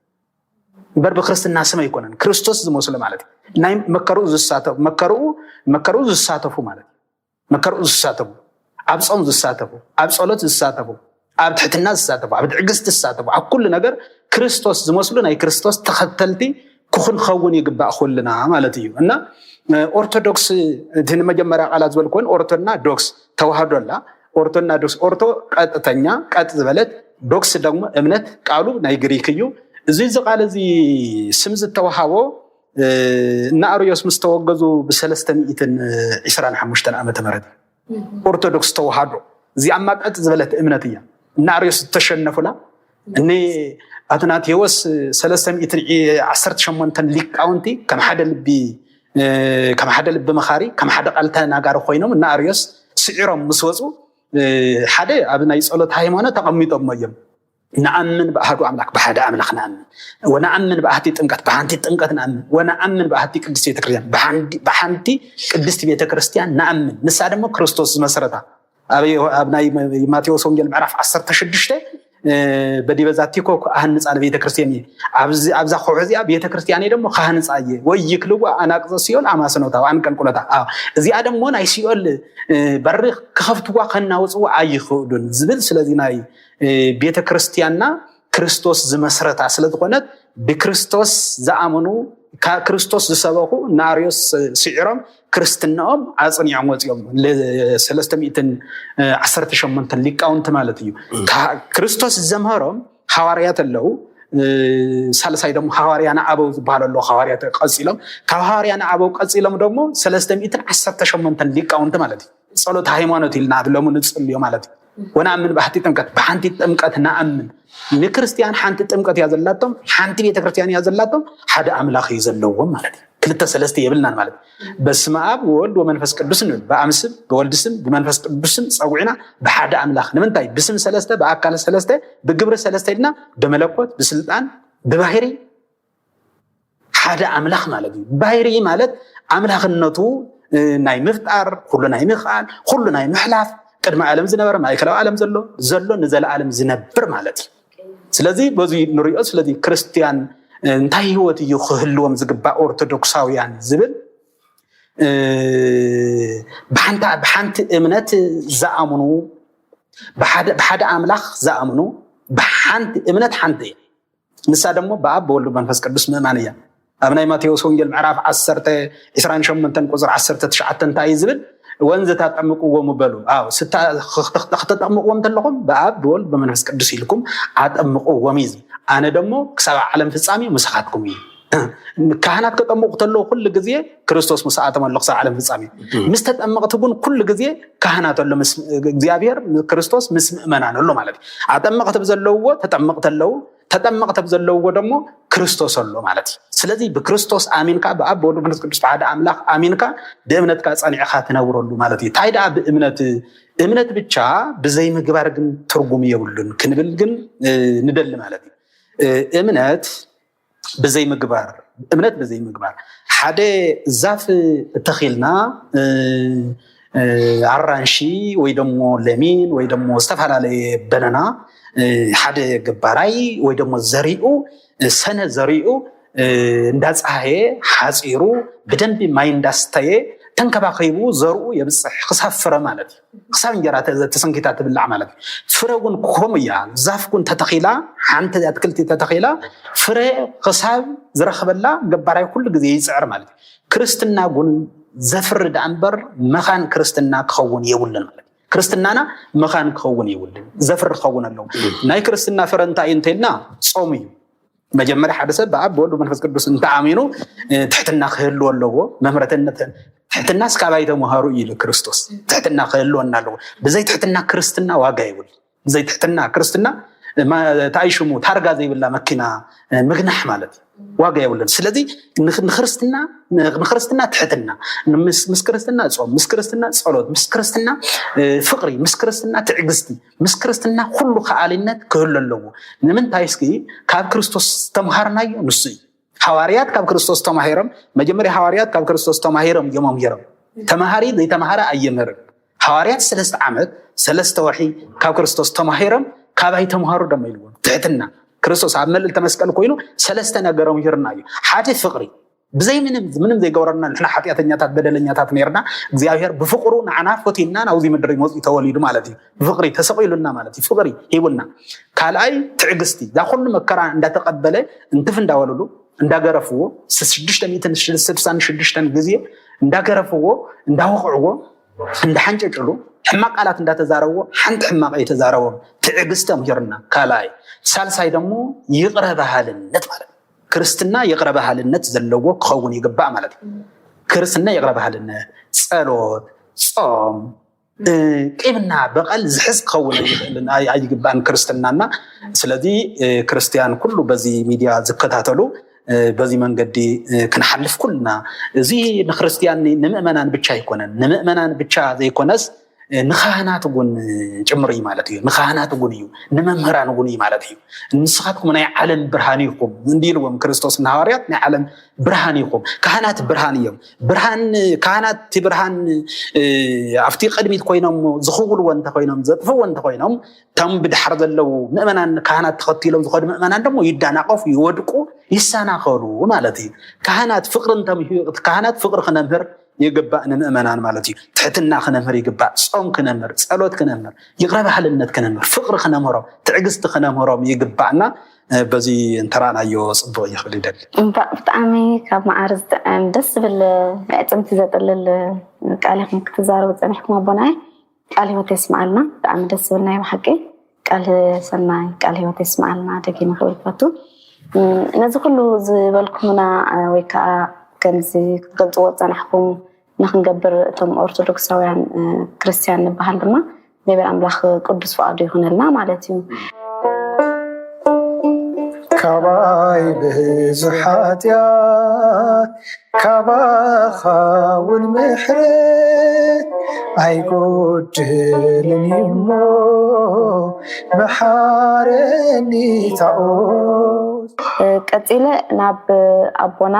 እምበር ብክርስትና ስም ኣይኮነን። ክርስቶስ ዝመስሉ ማለት እዩ። ናይ መከርኡ ዝሳተፉ መከርኡ መከርኡ ዝሳተፉ ማለት እዩ። መከርኡ ዝሳተፉ ኣብ ጾም ዝሳተፉ ኣብ ጸሎት ዝሳተፉ ኣብ ትሕትና ዝሳተፉ ኣብ ትዕግስቲ ዝሳተፉ ኣብ ኩሉ ነገር ክርስቶስ ዝመስሉ ናይ ክርስቶስ ተኸተልቲ ክኹንኸውን ይግባእ ኩልና ማለት እዩ። እና ኦርቶዶክስ እቲ ንመጀመርያ ቃላት ዝበልኩ ኮይኑ ኦርቶና ዶክስ ተዋህዶ ኣላ። ኦርቶና ዶክስ ኦርቶ ቀጥተኛ ቀጥ ዝበለት ዶክስ ደግሞ እምነት ቃሉ ናይ ግሪክ እዩ። እዚ እዚ ቃል እዚ ስም ዝተዋሃቦ እና ኣርዮስ ምስ ተወገዙ ብሰለስተ ሚእትን ዕስራን ሓሙሽተን ዓመተ ምህረት ኦርቶዶክስ ተዋህዶ እዚኣማ ቀጥ ዝበለት እምነት እያ። እና ኣርዮስ ዝተሸነፉላ እኒ ኣትናቴዎስ ሰለስተ ሚእትን ዓሰርተ ሸሞንተን ሊቃውንቲ ከም ሓደ ልቢ ከም ሓደ ልቢ መኻሪ ከም ሓደ ቃል ተናጋሪ ኮይኖም እና ኣርዮስ ስዒሮም ምስ ወፁ ሓደ ኣብ ናይ ፀሎት ሃይማኖት ተቐሚጦሞ እዮም። ንኣምን ብኣህዱ ኣምላክ ብሓደ ኣምላክ ንኣምን ወንኣምን ብኣህቲ ጥምቀት ብሓንቲ ጥምቀት ንኣምን ወንኣምን ብኣህቲ ቅድስት ቤተክርስትያን ብሓንቲ ቅድስት ቤተክርስትያን ንኣምን ንሳ ደግሞ ክርስቶስ ዝመሰረታ ኣብ ናይ ማቴዎስ ወንጌል ምዕራፍ ዓሰርተ ሽዱሽተ በዲበ ዛቲኮ ኣህንፃ ለቤተክርስትያን እየ ኣብዛ ከውሒ እዚኣ ቤተክርስትያን እየ ደግሞ ካህንፃ እየ ወይ ይክልዋ ኣናቅዘ ሲኦል ኣማሰኖታ ኣንቀልቁለታ እዚኣ ደግሞ ናይ ሲኦል በሪ ክኸፍትዋ ከናውፅዋ ኣይኽእሉን ዝብል ስለዚ ናይ ቤተክርስትያንና ክርስቶስ ዝመስረታ ስለዝኾነት ብክርስቶስ ዝኣመኑ ክርስቶስ ዝሰበኹ ንኣርዮስ ስዒሮም ክርስትናኦም ኣፅኒዖም ወፂኦም ሰለስተ ሚእትን ዓሰርተ ሸሞንተ ሊቃውንቲ ማለት እዩ። ክርስቶስ ዘምሃሮም ሃዋርያት ኣለዉ። ሳልሳይ ደግሞ ሃዋርያ ንኣበው ዝበሃሉ ኣለዉ ሃዋርያት ቀፂሎም ካብ ሃዋርያ ንኣበው ቀፂሎም ደግሞ ሰለስተ ሚእትን ዓሰርተ ሸሞንተን ሊቃውንቲ ማለት እዩ። ጸሎት ሃይማኖት ኢልና ብሎሙ ንጽልዮ ማለት እዩ። ወንኣምን ብሓንቲ ጥምቀት ብሓንቲ ጥምቀት ንኣምን ንክርስትያን ሓንቲ ጥምቀት እያ ዘላቶም ሓንቲ ቤተክርስትያን እያ ዘላቶም ሓደ ኣምላኽ እዩ ዘለዎም ማለት እዩ። ክልተ ሰለስተ የብልናን ማለት በስመ ኣብ ወወልድ ወመንፈስ ቅዱስ ንብል ብኣብ ስም ብወልድ ስም ብመንፈስ ቅዱስ ስም ጸዊዕና ብሓደ ኣምላኽ ንምንታይ ብስም ሰለስተ ብኣካል ሰለስተ ብግብሪ ሰለስተ ኢልና ብመለኮት ብስልጣን ብባህሪ ሓደ ኣምላኽ ማለት እዩ። ባህሪ ማለት ኣምላኽነቱ ናይ ምፍጣር፣ ኩሉ ናይ ምኽኣል፣ ኩሉ ናይ ምሕላፍ፣ ቅድሚ ዓለም ዝነበረ፣ ማእከላዊ ዓለም ዘሎ፣ ዘሎ ንዘለኣለም ዝነብር ማለት እዩ። ስለዚ በዚ ንሪኦ። ስለዚ ክርስትያን እንታይ ህይወት እዩ ክህልዎም ዝግባእ ኦርቶዶክሳውያን ዝብል ብሓንቲ ብሓንቲ እምነት ዝኣምኑ ብሓደ ኣምላኽ ዝኣምኑ ብሓንቲ እምነት ሓንቲ እያ። ንሳ ደሞ ብኣብ ብወልድ መንፈስ ቅዱስ ምእማን እያ። ኣብ ናይ ማቴዎስ ወንጌል ምዕራፍ ዓሰርተ ዕስራን ሸሞንተን ቁፅሪ ዓሰርተ ትሽዓተ እንታይ እዩ ዝብል? ወንዝ ታጠምቅዎም በሉ። ኣው ስታ ክተጠምቅዎም እንተለኹም ብኣብ ብወልድ ብመንፈስ ቅዱስ ኢልኩም ኣጠምቅዎም እዩ። ኣነ ደሞ ክሳብ ዓለም ፍጻሜ ምሳኻትኩም እዩ። ካህናት ከጠምቁ ተለዉ ኩሉ ግዜ ክርስቶስ ምስኣቶም ኣሎ ክሳብ ዓለም ፍጻሜ። ምስ ተጠመቅቲ እውን ኩሉ ግዜ ካህናት ኣሎ እግዚኣብሔር ክርስቶስ ምስ ምእመናን ኣሎ ማለት እዩ። ኣጠመቅቲ ብዘለውዎ ተጠመቅቲ ኣለዉ ተጠመቕቲ ኣብ ዘለውዎ ደሞ ክርስቶስ ኣሎ ማለት እዩ። ስለዚ ብክርስቶስ ኣሚንካ ብኣብ ብወልድ መንፈስ ቅዱስ ብሓደ ኣምላኽ ኣሚንካ ብእምነትካ ጸኒዕኻ ትነብረሉ ማለት እዩ። እንታይ ደኣ ብእምነት እምነት ብቻ ብዘይ ምግባር ግን ትርጉም የብሉን ክንብል ግን ንደሊ ማለት እዩ። እምነት ብዘይ ምግባር እምነት ብዘይ ምግባር ሓደ ዛፍ እተኺልና ኣራንሺ ወይ ደሞ ለሚን ወይ ደሞ ዝተፈላለየ በነና ሓደ ገባራይ ወይ ደሞ ዘሪኡ ሰነ ዘሪኡ እንዳፀሃየ ሓፂሩ ብደንቢ ማይ እንዳስተየ ተንከባኺቡ ዘርኡ የብፅሕ ክሳብ ፍረ ማለት እዩ። ክሳብ እንጀራ ተሰንኪታ ትብላዕ ማለት እዩ። ፍረ እውን ከምኡ እያ። ዛፍ እውን ተተኺላ ሓንቲ ኣትክልቲ ተተኺላ ፍረ ክሳብ ዝረኽበላ ገባራይ ኩሉ ግዜ ይፅዕር ማለት እዩ። ክርስትና እውን ዘፍሪ ደኣ እምበር መኻን ክርስትና ክኸውን የብሉን ማለት እዩ። ክርስትናና መኻን ክኸውን የብሉን፣ ዘፍሪ ክኸውን ኣለዎ። ናይ ክርስትና ፍረ እንታይ እዩ እንተኢልና ጾም እዩ። መጀመርያ ሓደ ሰብ ብኣብ ብወልድ መንፈስ ቅዱስ እንተኣሚኑ ትሕትና ክህልዎ ኣለዎ። መምረትነት ትሕትናስ ካባይ ተምሃሩ እዩ ኢሉ ክርስቶስ። ትሕትና ክህልወና ኣለዎ። ብዘይ ትሕትና ክርስትና ዋጋ የብሉ። ብዘይ ትሕትና ክርስትና እንታይ ሽሙ ታርጋ ዘይብላ መኪና ምግናሕ ማለት እዩ። ዋጋ የብሉን። ስለዚ ንክርስትና ንክርስትና ትሕትና ምስ ክርስትና ጾም ምስ ክርስትና ጸሎት ምስ ክርስትና ፍቅሪ ምስ ክርስትና ትዕግስቲ ምስ ክርስትና ኩሉ ከኣሊነት ክህሉ ኣለዎ። ንምንታይ እስኪ ካብ ክርስቶስ ዝተምሃርናዮ ንሱ እዩ። ሃዋርያት ካብ ክርስቶስ ተማሂሮም መጀመርያ ሃዋርያት ካብ ክርስቶስ ተማሂሮም እዮም ኣምሂሮም። ተማሃሪ ዘይተማሃረ ኣየምህርን። ሃዋርያት ሰለስተ ዓመት ሰለስተ ወርሒ ካብ ክርስቶስ ተማሂሮም ካባይ ተምሃሩ ደሞ ኢልዎም። ትሕትና ክርስቶስ ኣብ መልእልተ መስቀል ኮይኑ ሰለስተ ነገር ኣምሂርና እዩ። ሓደ ፍቅሪ ብዘይ ምንም ምንም ዘይገበረና ንሕና ሓጢኣተኛታት በደለኛታት ነርና እግዚኣብሔር ብፍቅሩ ንዓና ፈትዩና ናብዚ ምድሪ መፅኡ ተወሊዱ ማለት እዩ። ብፍቅሪ ተሰቂሉና ማለት እዩ። ፍቅሪ ሂቡና። ካልኣይ ትዕግስቲ እዛ ኩሉ መከራ እንዳተቀበለ እንትፍ እንዳበሉሉ እንዳገረፍዎ ሽዱሽተ ሚእትን ስልሳን ሽዱሽተን ግዜ እንዳገረፍዎ እንዳወቅዕዎ እንዳሓንጨጭሉ ሕማቅ ቃላት እንዳተዛረብዎ ሓንቲ ሕማቅ ኣይተዛረቦም። ትዕግስቲ ኣምሂርና። ካልኣይ ሳልሳይ ደሞ ይቅረ በሃልነት ማለት ክርስትና ይቅረ በሃልነት ዘለዎ ክኸውን ይግባእ ማለት እዩ። ክርስትና ይቅረ በሃልነት፣ ጸሎት፣ ጾም፣ ቂምና በቐል ዝሕዝ ክኸውን ኣይግባእን ክርስትናና። ስለዚ ክርስትያን ኩሉ በዚ ሚድያ ዝከታተሉ በዚ መንገዲ ክንሓልፍ ኩልና እዚ ንክርስትያን ንምእመናን ብቻ ኣይኮነን ንምእመናን ብቻ ዘይኮነስ ንካህናት እውን ጭምር እዩ ማለት እዩ። ንካህናት እውን እዩ፣ ንመምህራን እውን እዩ ማለት እዩ። ንስኻትኩም ናይ ዓለም ብርሃን ኢኹም እንዲ ኢልዎም ክርስቶስ ንሃዋርያት ናይ ዓለም ብርሃን ኢኹም። ካህናት ብርሃን እዮም። ብርሃን ካህናት እቲ ብርሃን ኣብቲ ቅድሚት ኮይኖም ዝኽውልዎ እንተኮይኖም ዘጥፍዎ እንተኮይኖም እቶም ብድሓር ዘለዉ ምእመናን ካህናት ተኸቲሎም ዝኸዱ ምእመናን ደሞ ይዳናቀፉ፣ ይወድቁ፣ ይሰናኸሉ ማለት እዩ። ካህናት ፍቅሪ እንተምሂሩ ካህናት ፍቅሪ ክነምህር ይግባእ ንምእመናን ማለት እዩ። ትሕትና ክነምህር ይግባእ፣ ጾም ክነምህር፣ ጸሎት ክነምህር፣ ይቅረ ባህልነት ክነምህር፣ ፍቅሪ ክነምህሮም፣ ትዕግስቲ ክነምህሮም ይግባእና። በዚ እንተራእናዮ ጽቡቅ እዩ ክብል ይደሊ። እንባእ ብጣዕሚ ካብ መዓር ዝጥዕም ደስ ዝብል ኣዕፅምቲ ዘጥልል ቃል ኢኹም ክትዛረቡ ጸኒሕኩም ኣቦናይ። ቃል ህይወት የስምዓልና። ብጣዕሚ ደስ ዝብል ናይ ብሓቂ ቃል ሰናይ ቃል ህይወት የስምዓልና ደጊመ ክብል ፈቱ። ነዚ ኩሉ ዝበልኩምና ወይ ከዓ ከምዚ ክትገልፅዎ ዝፀናሕኩም ንክንገብር እቶም ኦርቶዶክሳውያን ክርስትያን ንበሃል ድማ እግዚኣብሔር ኣምላኽ ቅዱስ ፍቓዱ ይኹነልና ማለት እዩ። ካባይ ብዙሕ ሓጢኣት ካባኻ እውን ምሕረት ኣይጎድልን እሞ መሓረኒ ታኦት። ቀፂለ ናብ ኣቦና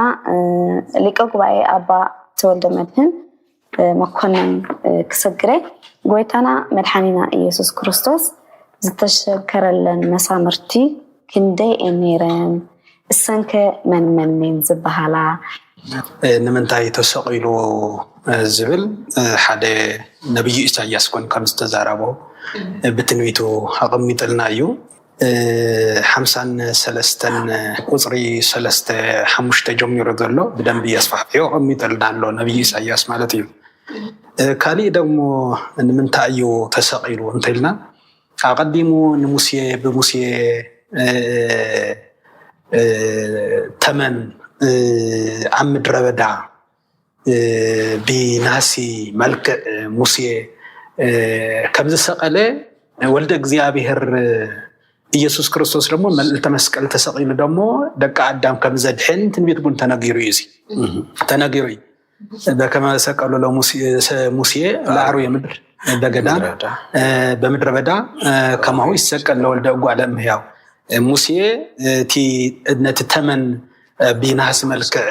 ሊቀ ጉባኤ ኣባ ተወልደ መድህን መኮነን ክሰግረ ጎይታና መድሓኒና ኢየሱስ ክርስቶስ ዝተሸከረለን መሳምርቲ ክንደይ እየን ነይረን? እሰንከ መን መን እየን ዝበሃላ? ንምንታይ ተሰቒሉ ዝብል ሓደ ነብዩ ኢሳያስ ኮን ከም ዝተዛረቦ ብትንቢቱ ኣቐሚጥልና እዩ። ሓምሳን ሰለስተን ቁፅሪ ሰለስተ ሓሙሽተ ጀሚሩ ዘሎ ብደንቢ ኣስፋሕፊሑ ኣቐሚጥልና ኣሎ ነብዩ ኢሳያስ ማለት እዩ። ካሊእ ደግሞ ንምንታይ እዩ ተሰቒሉ እንተኢልና ኣቐዲሙ ንሙሴ ብሙሴ ተመን ኣብ ምድረ በዳ ብናህሲ መልክዕ ሙሴ ከምዝሰቐለ ወልደ እግዚኣብሔር ኢየሱስ ክርስቶስ ደሞ መልእልተ መስቀል ተሰቒሉ ደሞ ደቂ ኣዳም ከም ዘድሕን ትንቢት እውን ተነጊሩ እዩ። እዚ ተነጊሩ እዩ። በከመ ሰቀሉ ለሙሴ ለአርዌ ምድር በገዳም በምድረ በዳ ከማሁ ይሰቀል ለወልደ እጓለ እምሕያው። ሙሴ እቲ ነቲ ተመን ብናህሲ መልክዕ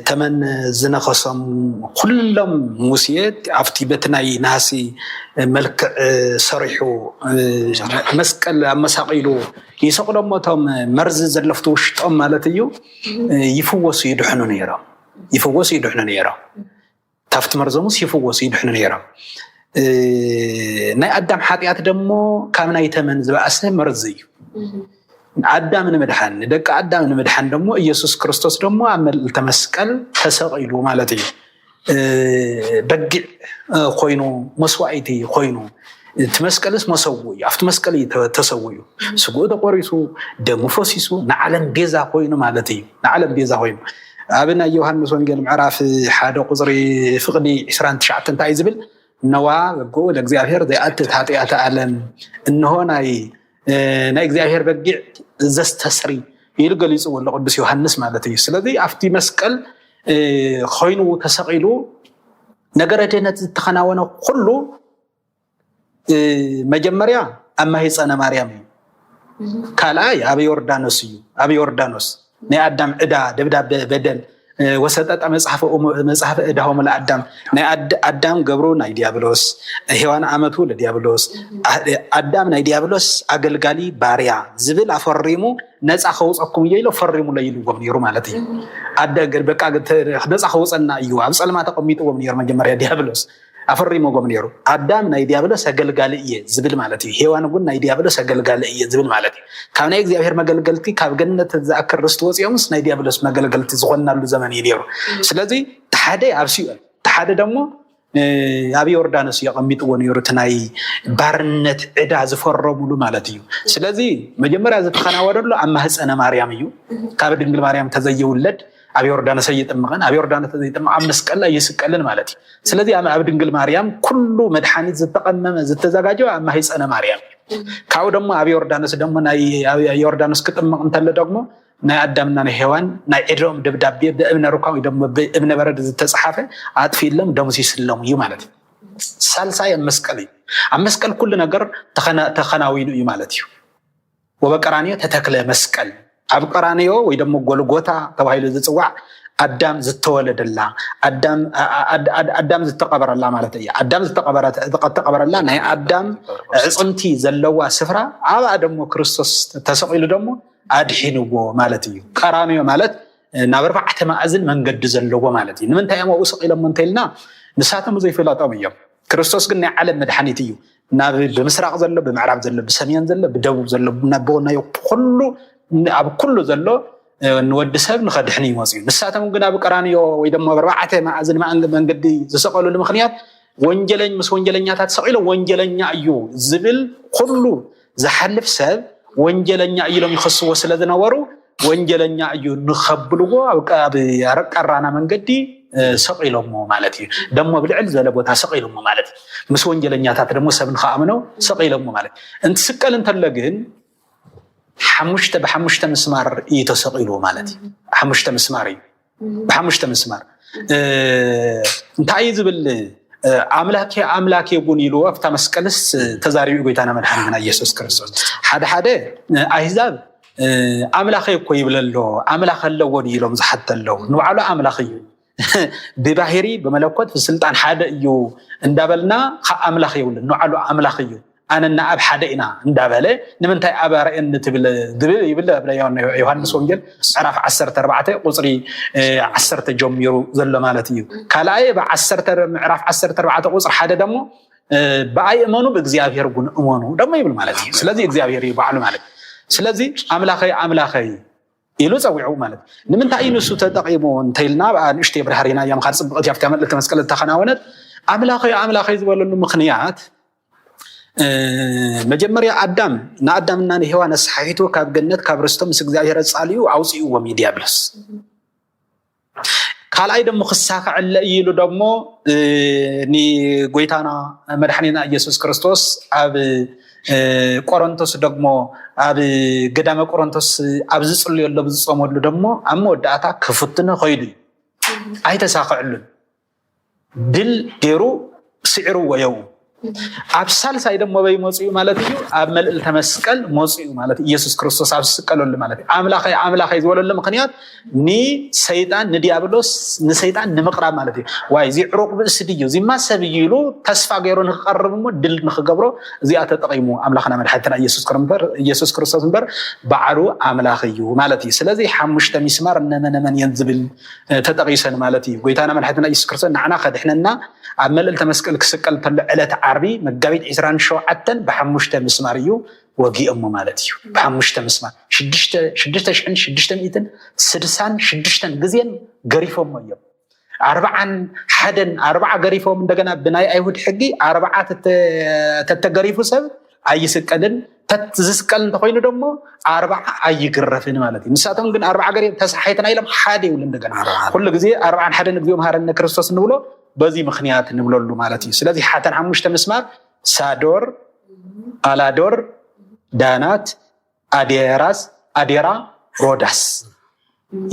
ተመን ዝነኸሶም ኩሎም ሙሴ ኣብቲ በቲ ናይ ነሃሲ መልክዕ ሰሪሑ መስቀል ኣመሳቒሉ ይሰቕሎም። እቶም መርዚ ዘለፍቲ ውሽጦም ማለት እዩ ይፍወሱ ይድሕኑ ነይሮም። ይፍወሱ ይድሕኑ ነይሮም። ካብቲ መርዞምስ ይፍወሱ ይድሕኑ ነይሮም። ናይ ኣዳም ሓጢኣት ደሞ ካብ ናይ ተመን ዝበኣሰ መርዚ እዩ። ኣዳም ንምድሓን፣ ንደቂ ኣዳም ንምድሓን ደሞ ኢየሱስ ክርስቶስ ደሞ ኣብ መልዕልተ መስቀል ተሰቒሉ ማለት እዩ። በጊዕ ኮይኑ መስዋእቲ ኮይኑ እቲ መስቀልስ መሰው እዩ። ኣብቲ መስቀል እዩ ተሰው እዩ። ስግኡ ተቆሪሱ፣ ደሙ ፈሲሱ ንዓለም ቤዛ ኮይኑ ማለት እዩ። ንዓለም ቤዛ ኮይኑ ኣብ ናይ ዮሃንስ ወንጌል ምዕራፍ ሓደ ቁፅሪ ፍቕዲ ዕስራን ትሽዓተን እንታይ እዩ ዝብል? እነዋ በግኡ ለእግዚኣብሔር ዘይኣትት ኃጢአተ ዓለም፣ እንሆ ናይ ናይ እግዚኣብሔር በጊዕ ዘስተስሪ ኢሉ ገሊፅዎ ኣሎ ቅዱስ ዮሃንስ ማለት እዩ። ስለዚ ኣብቲ መስቀል ኮይኑ ተሰቒሉ ነገረ ድህነት ዝተኸናወነ ኩሉ መጀመርያ ኣብ ማህፀነ ማርያም እዩ። ካልኣይ ኣብ ዮርዳኖስ እዩ። ኣብ ዮርዳኖስ ናይ ኣዳም ዕዳ ደብዳበ በደል ወሰጠጠ መጽሐፈ ዕዳሆሙ ለኣዳም፣ ናይ ኣዳም ገብሩ ናይ ዲያብሎስ፣ ሔዋን ኣመቱ ለዲያብሎስ፣ ኣዳም ናይ ዲያብሎስ ኣገልጋሊ ባርያ ዝብል ኣፈሪሙ ነፃ ከውፀኩም እየ ኢሎ ፈሪሙሎ ኢልዎም ነይሩ ማለት እዩ። ነፃ ከውፀና እዩ ኣብ ፀልማ ተቐሚጥዎም ነይሩ መጀመርያ ዲያብሎስ ኣፈሪሞጎም ነይሩ። ኣዳም ናይ ዲያብሎስ ኣገልጋሊ እየ ዝብል ማለት እዩ። ሔዋን እውን ናይ ዲያብሎስ ኣገልጋሊ እየ ዝብል ማለት እዩ። ካብ ናይ እግዚኣብሔር መገልገልቲ ካብ ገነት ዝኣክል ርስቲ ወፂኦምስ ናይ ዲያብሎስ መገልገልቲ ዝኾንናሉ ዘመን እዩ ነይሩ። ስለዚ ተሓደ ኣብ ሲኦል ተሓደ ደሞ ኣብ ዮርዳኖስ የቐሚጥዎ ነይሩ እቲ ናይ ባርነት ዕዳ ዝፈረሙሉ ማለት እዩ። ስለዚ መጀመርያ ዝተኸናወነሉ ኣብ ማህፀነ ማርያም እዩ። ካብ ድንግል ማርያም ተዘይውለድ ኣብ ዮርዳኖስ ኣይጥምቕን፣ ኣብ ዮርዳኖስ ዘይጥምቕ ኣብ መስቀል ኣይስቀልን ማለት እዩ። ስለዚ ኣብ ድንግል ማርያም ኩሉ መድሓኒት ዝተቐመመ ዝተዘጋጀወ ኣብ ማህፀነ ማርያም እዩ። ካብኡ ደሞ ኣብ ዮርዳኖስ ደሞ ናይ ዮርዳኖስ ክጥምቕ እንተሎ ደግሞ ናይ ኣዳምና ናይ ሔዋን ናይ ዕድኦም ደብዳቤ ብእብነ ሩካን ወይ ደሞ ብእብነ በረድ ዝተፀሓፈ ኣጥፊእሎም ደምሲስሎም እዩ ማለት እዩ። ሳልሳይ ኣብ መስቀል እዩ። ኣብ መስቀል ኩሉ ነገር ተኸናዊኑ እዩ ማለት እዩ። ወበቀራንዮ ተተክለ መስቀል፣ ኣብ ቀራንዮ ወይ ደሞ ጎልጎታ ተባሂሉ ዝፅዋዕ ኣዳም ዝተወለደላ ኣዳም ዝተቀበረላ ማለት እያ። ኣዳም ዝተቀበረላ ናይ ኣዳም ዕፅምቲ ዘለዋ ስፍራ ኣብኣ ደሞ ክርስቶስ ተሰቂሉ ደሞ ኣድሒንዎ ማለት እዩ። ቀራንዮ ማለት ናብ ኣርባዕተ ማእዝን መንገዲ ዘለዎ ማለት እዩ። ንምንታይ እዮም ኣብኡ ሰቂሎሞ እንተኢልና ንሳቶም ዘይፈላጦም እዮም። ክርስቶስ ግን ናይ ዓለም መድሓኒት እዩ። ናብ ብምስራቅ ዘሎ ብምዕራብ ዘሎ ብሰሜን ዘሎ ብደቡብ ዘሎ ናብ ብጎናዮ ኩሉ ኣብ ኩሉ ዘሎ ንወዲ ሰብ ንኸድሕን ይመፁ እዩ። ንሳቶም ግን ኣብ ቀራንዮ ወይ ደሞ ኣብ ኣርባዕተ ማእዝን መንገዲ ዝሰቀሉሉ ምክንያት ወንጀለኝ ምስ ወንጀለኛታት ሰቂሎ ወንጀለኛ እዩ ዝብል ኩሉ ዝሓልፍ ሰብ ወንጀለኛ እዩ ኢሎም ይኸስዎ ስለ ዝነበሩ ወንጀለኛ እዩ ንኸብልዎ ኣብ ቀራና መንገዲ ሰቂሎሞ ማለት እዩ። ደሞ ብልዕል ዝበለ ቦታ ሰቂሎሞ ማለት እዩ። ምስ ወንጀለኛታት ደሞ ሰብ ንኸኣምኖ ሰቂሎሞ ማለት እዩ። እንትስቀል እንተሎ ግን ሓሙሽተ ብሓሙሽተ ምስማር እዩ ተሰቂሉ ማለት እዩ። ሓሙሽተ ምስማር እዩ ብሓሙሽተ ምስማር እንታይ እዩ ዝብል? ኣምላኬ ኣምላኬ እውን ኢሉ ኣብታ መስቀልስ ተዛሪቡ ጎይታና መድሓኒትና ኢየሱስ ክርስቶስ። ሓደ ሓደ ኣህዛብ ኣምላኸይ እኮ ይብለ ኣሎ ኣምላኽ ኣለዎ ኢሎም ዝሓተ ኣለዉ። ንባዕሉ ኣምላኽ እዩ ብባህሪ ብመለኮት ብስልጣን ሓደ እዩ እንዳበልና ካብ ኣምላኽ የብልን ንባዕሉ ኣምላኽ እዩ ኣነና ኣብ ሓደ ኢና እንዳበለ ንምንታይ ኣባርኤኒ ትብል ዝብል ይብል ኣብ ዮሃንስ ወንጌል ምዕራፍ ዓሰርተ ኣርባዕተ ቁፅሪ ዓሰርተ ጀሚሩ ዘሎ ማለት እዩ። ካልኣይ ብ ምዕራፍ ዓሰርተ ኣርባዕተ ቁፅሪ ሓደ ደሞ ብኣይ እመኑ ብእግዚኣብሔር እውን እመኑ ደሞ ይብል ማለት እዩ። ስለዚ እግዚኣብሔር እዩ ባዕሉ ማለት ስለዚ ኣምላኸይ ኣምላኸይ ኢሉ ፀዊዑ ማለት ንምንታይ እዩ ንሱ ተጠቂሙ እንተኢልና ብኣ ንእሽተይ ብርሃሪና እያ ምኻድ ፅብቕት እያ ኣብታ መልእልተ መስቀል ዝተኸናወነት ኣምላኸይ ኣምላኸይ ዝበለሉ ምክንያት መጀመርያ ኣዳም ንኣዳምና ንሔዋን ኣስሓሒቱ ካብ ገነት ካብ ርስቶም ምስ እግዚኣብሔር ኣፃልዩ ኣውፅእዎም እዩ ዲያብሎስ። ካልኣይ ደሞ ክሳኸዐለ እዩ ኢሉ ደሞ ንጎይታና መድሓኒና ኢየሱስ ክርስቶስ ኣብ ቆሮንቶስ ደግሞ ኣብ ገዳመ ቆሮንቶስ ኣብ ዝፅልየሉ ኣብ ዝፀመሉ ደሞ ኣብ መወዳእታ ክፍትኖ ከይዱ እዩ። ኣይተሳኸዐሉን ድል ገይሩ ስዒርዎ የው ኣብ ሳልሳይ ደሞ በይ መፅኡ ማለት እዩ? ኣብ መልእልተ መስቀል መፅኡ ማለት ኢየሱስ ክርስቶስ ኣብ ዝስቀለሉ ማለት እዩ። ኣምላኸይ ኣምላኸይ ዝበለሉ ምክንያት ንሰይጣን ንዲያብሎስ ንሰይጣን ንምቕራብ ማለት እዩ። ዋይ እዚ ዕሩቕ ብእሲ ድዩ እዚማ ሰብ እዩ ኢሉ ተስፋ ገይሩ ንክቐርብ እሞ ድል ንክገብሮ እዚኣ ተጠቒሙ ኣምላኽና መድሓኒትና ኢየሱስ ክር- እምበር ኢየሱስ ክርስቶስ እምበር ባዕሉ ኣምላኽ እዩ ማለት እዩ። ስለዚ ሓሙሽተ ሚስማር እነመነመን እየን ዝብል ተጠቒሰን ማለት እዩ። ጎይታና መድሓኒትና ኢየሱስ ክርስቶስ ንዓና ከድሕነና ኣብ መልእልተ መስቀል ክስቀል እንተሎ ዕለት ዓርቢ መጋቢት ዕስራን ሸውዓተን ብሓሙሽተ ምስማር እዩ ወጊኦሞ ማለት እዩ። ብሓሙሽተ ምስማር ሽዱሽተ ሽዱሽተ ሽሕን ሽዱሽተ ሚእትን ስድሳን ሽዱሽተን ግዜን ገሪፎሞ እዮም። ኣርብዓን ሓደን ኣርብዓ ገሪፎም እንደገና ብናይ ኣይሁድ ሕጊ ኣርብዓ ተተ- ተተገሪፉ ሰብ ኣይስቀልን። ተት ዝስቀል እንተኮይኑ ደሞ ኣርብዓ ኣይግረፍን ማለት እዩ። ንሳቶም ግን ኣርብዓ ገሪፎም ተሳሓይትና ኢሎም ሓደ ይብሉ እንደገና ኩሉ ግዜ ኣርብዓን ሓደን እግዚኣብሔር መሃረነ ክርስቶስ ንብሎ በዚ ምክንያት ንብለሉ ማለት እዩ። ስለዚ ሓተን ሓሙሽተ ምስማር ሳዶር፣ ኣላዶር፣ ዳናት፣ ኣዴራስ ኣዴራ፣ ሮዳስ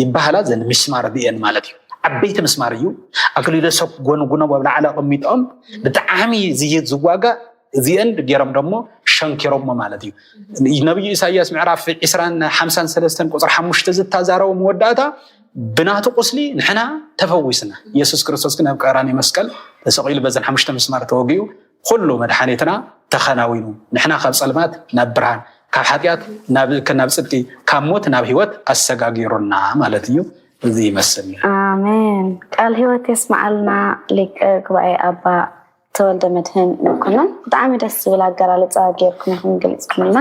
ይበሃላ። ዘን ሚስማር ብኤን ማለት እዩ። ዓበይቲ ምስማር እዩ። ኣክሊለ ሰብ ጎንጉኖም ኣብ ላዕሊ ኣቐሚጦም ብጣዕሚ ዝይት ዝዋጋ እዚአን ገይሮም ደሞ ሸንኪሮሞ ማለት እዩ። ነቢዩ ኢሳያስ ምዕራፍ ዕስራን ሓምሳን ሰለስተን ቁፅሪ ሓሙሽተ ዝታዛረቡ መወዳእታ ብናቱ ቁስሊ ንሕና ተፈዊስና። ኢየሱስ ክርስቶስ ግን ኣብ ቀራንዮ መስቀል ተሰቒሉ በዘን ሓሙሽተ ምስማር ተወጊኡ ኩሉ መድሓኒትና ተኸናዊኑ ንሕና ካብ ፀልማት ናብ ብርሃን ካብ ሓጢኣት ናብ ጽድቂ ካብ ሞት ናብ ህይወት ኣሰጋጊሩና ማለት እዩ። እዚ ይመስል። ኣሜን። ቃል ህይወት የስምዓልና። ሊቀ ጉባኤ ኣባ ተወልደ መድህን መኮነን ብጣዕሚ ደስ ዝብል ኣገላልፃ ጌርኩም ኢኹም ገሊፅኩምልና።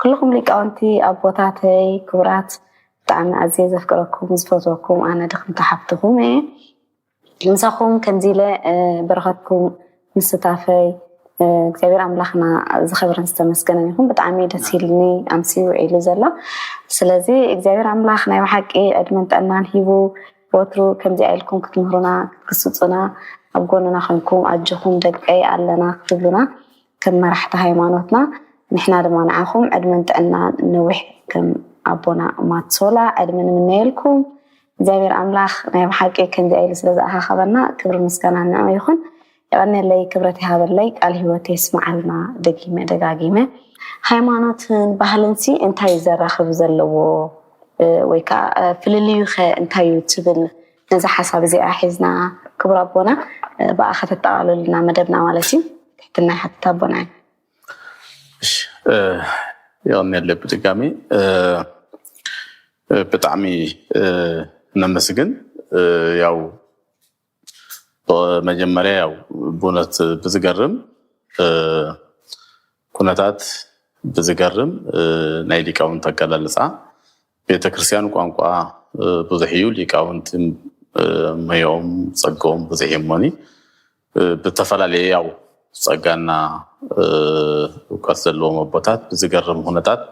ኩልኹም ሊቃውንቲ ኣቦታተይ ክቡራት ብጣዕሚ ኣዝየ ዘፍቅረኩም ዝፈትወኩም ኣነ ድኽምቲ ሓፍትኹም እየ። ምሳኹም ከምዚ ኢለ በረኸትኩም ምስታፈይ እግዚኣብሔር ኣምላኽና ዝኸበረን ዝተመስገነን ይኹን። ብጣዕሚ ደስ ኢልኒ ኣምሲ ውዒሉ ዘሎ። ስለዚ እግዚኣብሔር ኣምላኽ ናይ ብሓቂ ዕድመን ጥዕናን ሂቡ ወትሩ ከምዚኣ ኢልኩም ክትምህሩና ክትግስፁና ኣብ ጎንና ኮንኩም ኣጆኹም ደቀይ ኣለና ክትብሉና ከም መራሕቲ ሃይማኖትና ንሕና ድማ ንዓኹም ዕድመን ጥዕናን ነዊሕ ከም ኣቦና ማትሶላ ዕድመ ንምነየልኩም። እግዚኣብሔር ኣምላኽ ናይ ብሓቂ ከምዚኣ ኢሉ ስለ ዝኣኻኸበና ክብሪ ምስጋና ንዕኡ ይኹን። የቐንየለይ፣ ክብረት ይሃበለይ፣ ቃል ህይወት የስምዓልና። ደጊመ ደጋጊመ ሃይማኖትን ባህልን ሲ እንታይ እዩ ዘራኽብ ዘለዎ ወይ ከዓ ፍልልዩ ኸ እንታይ እዩ ትብል? ነዚ ሓሳብ እዚኣ ሒዝና ክቡር ኣቦና ብኣ ከተጠቓልልና መደብና ማለት እዩ። ትሕትና ይሓትት ኣቦና። የቐንየለይ ብድጋሚ ብጣዕሚ ነመስግን። ያው መጀመርያ ያው ብእውነት ብዝገርም ኩነታት ብዝገርም ናይ ሊቃውንቲ ኣገላልፃ ቤተክርስትያን ቋንቋ ብዙሕ እዩ። ሊቃውንቲ መዮኦም ፀገኦም ብዙሕ እዩ እሞኒ ብተፈላለየ ያው ፀጋና እውቀት ዘለዎም ኣቦታት ብዝገርም ኩነታት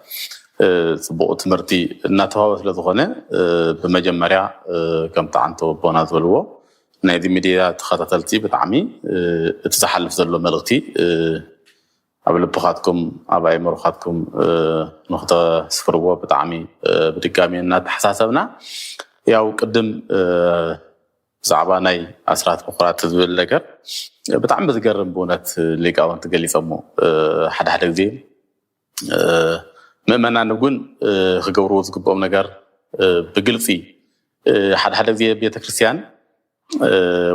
ፅቡቕ ትምህርቲ እናተዋወ ስለዝኾነ ብመጀመርያ ከምቲ ዓንተ ኣቦና ዝበልዎ ናይዚ ሚድያ ተኸታተልቲ ብጣዕሚ እቲ ዝሓልፍ ዘሎ መልእኽቲ ኣብ ልብኻትኩም ኣብ ኣእምሮኻትኩም ንክተስፍርዎ ብጣዕሚ ብድጋሚ እናተሓሳሰብና ያው ቅድም ብዛዕባ ናይ ኣስራት በኩራት ዝብል ነገር ብጣዕሚ ብዝገርም ብእውነት ሊቃውንቲ ገሊፆሞ ሓደ ሓደ ግዜ ምእመናን እውን ክገብርዎ ዝግብኦም ነገር ብግልፂ ሓደ ሓደ ግዜ ቤተክርስትያን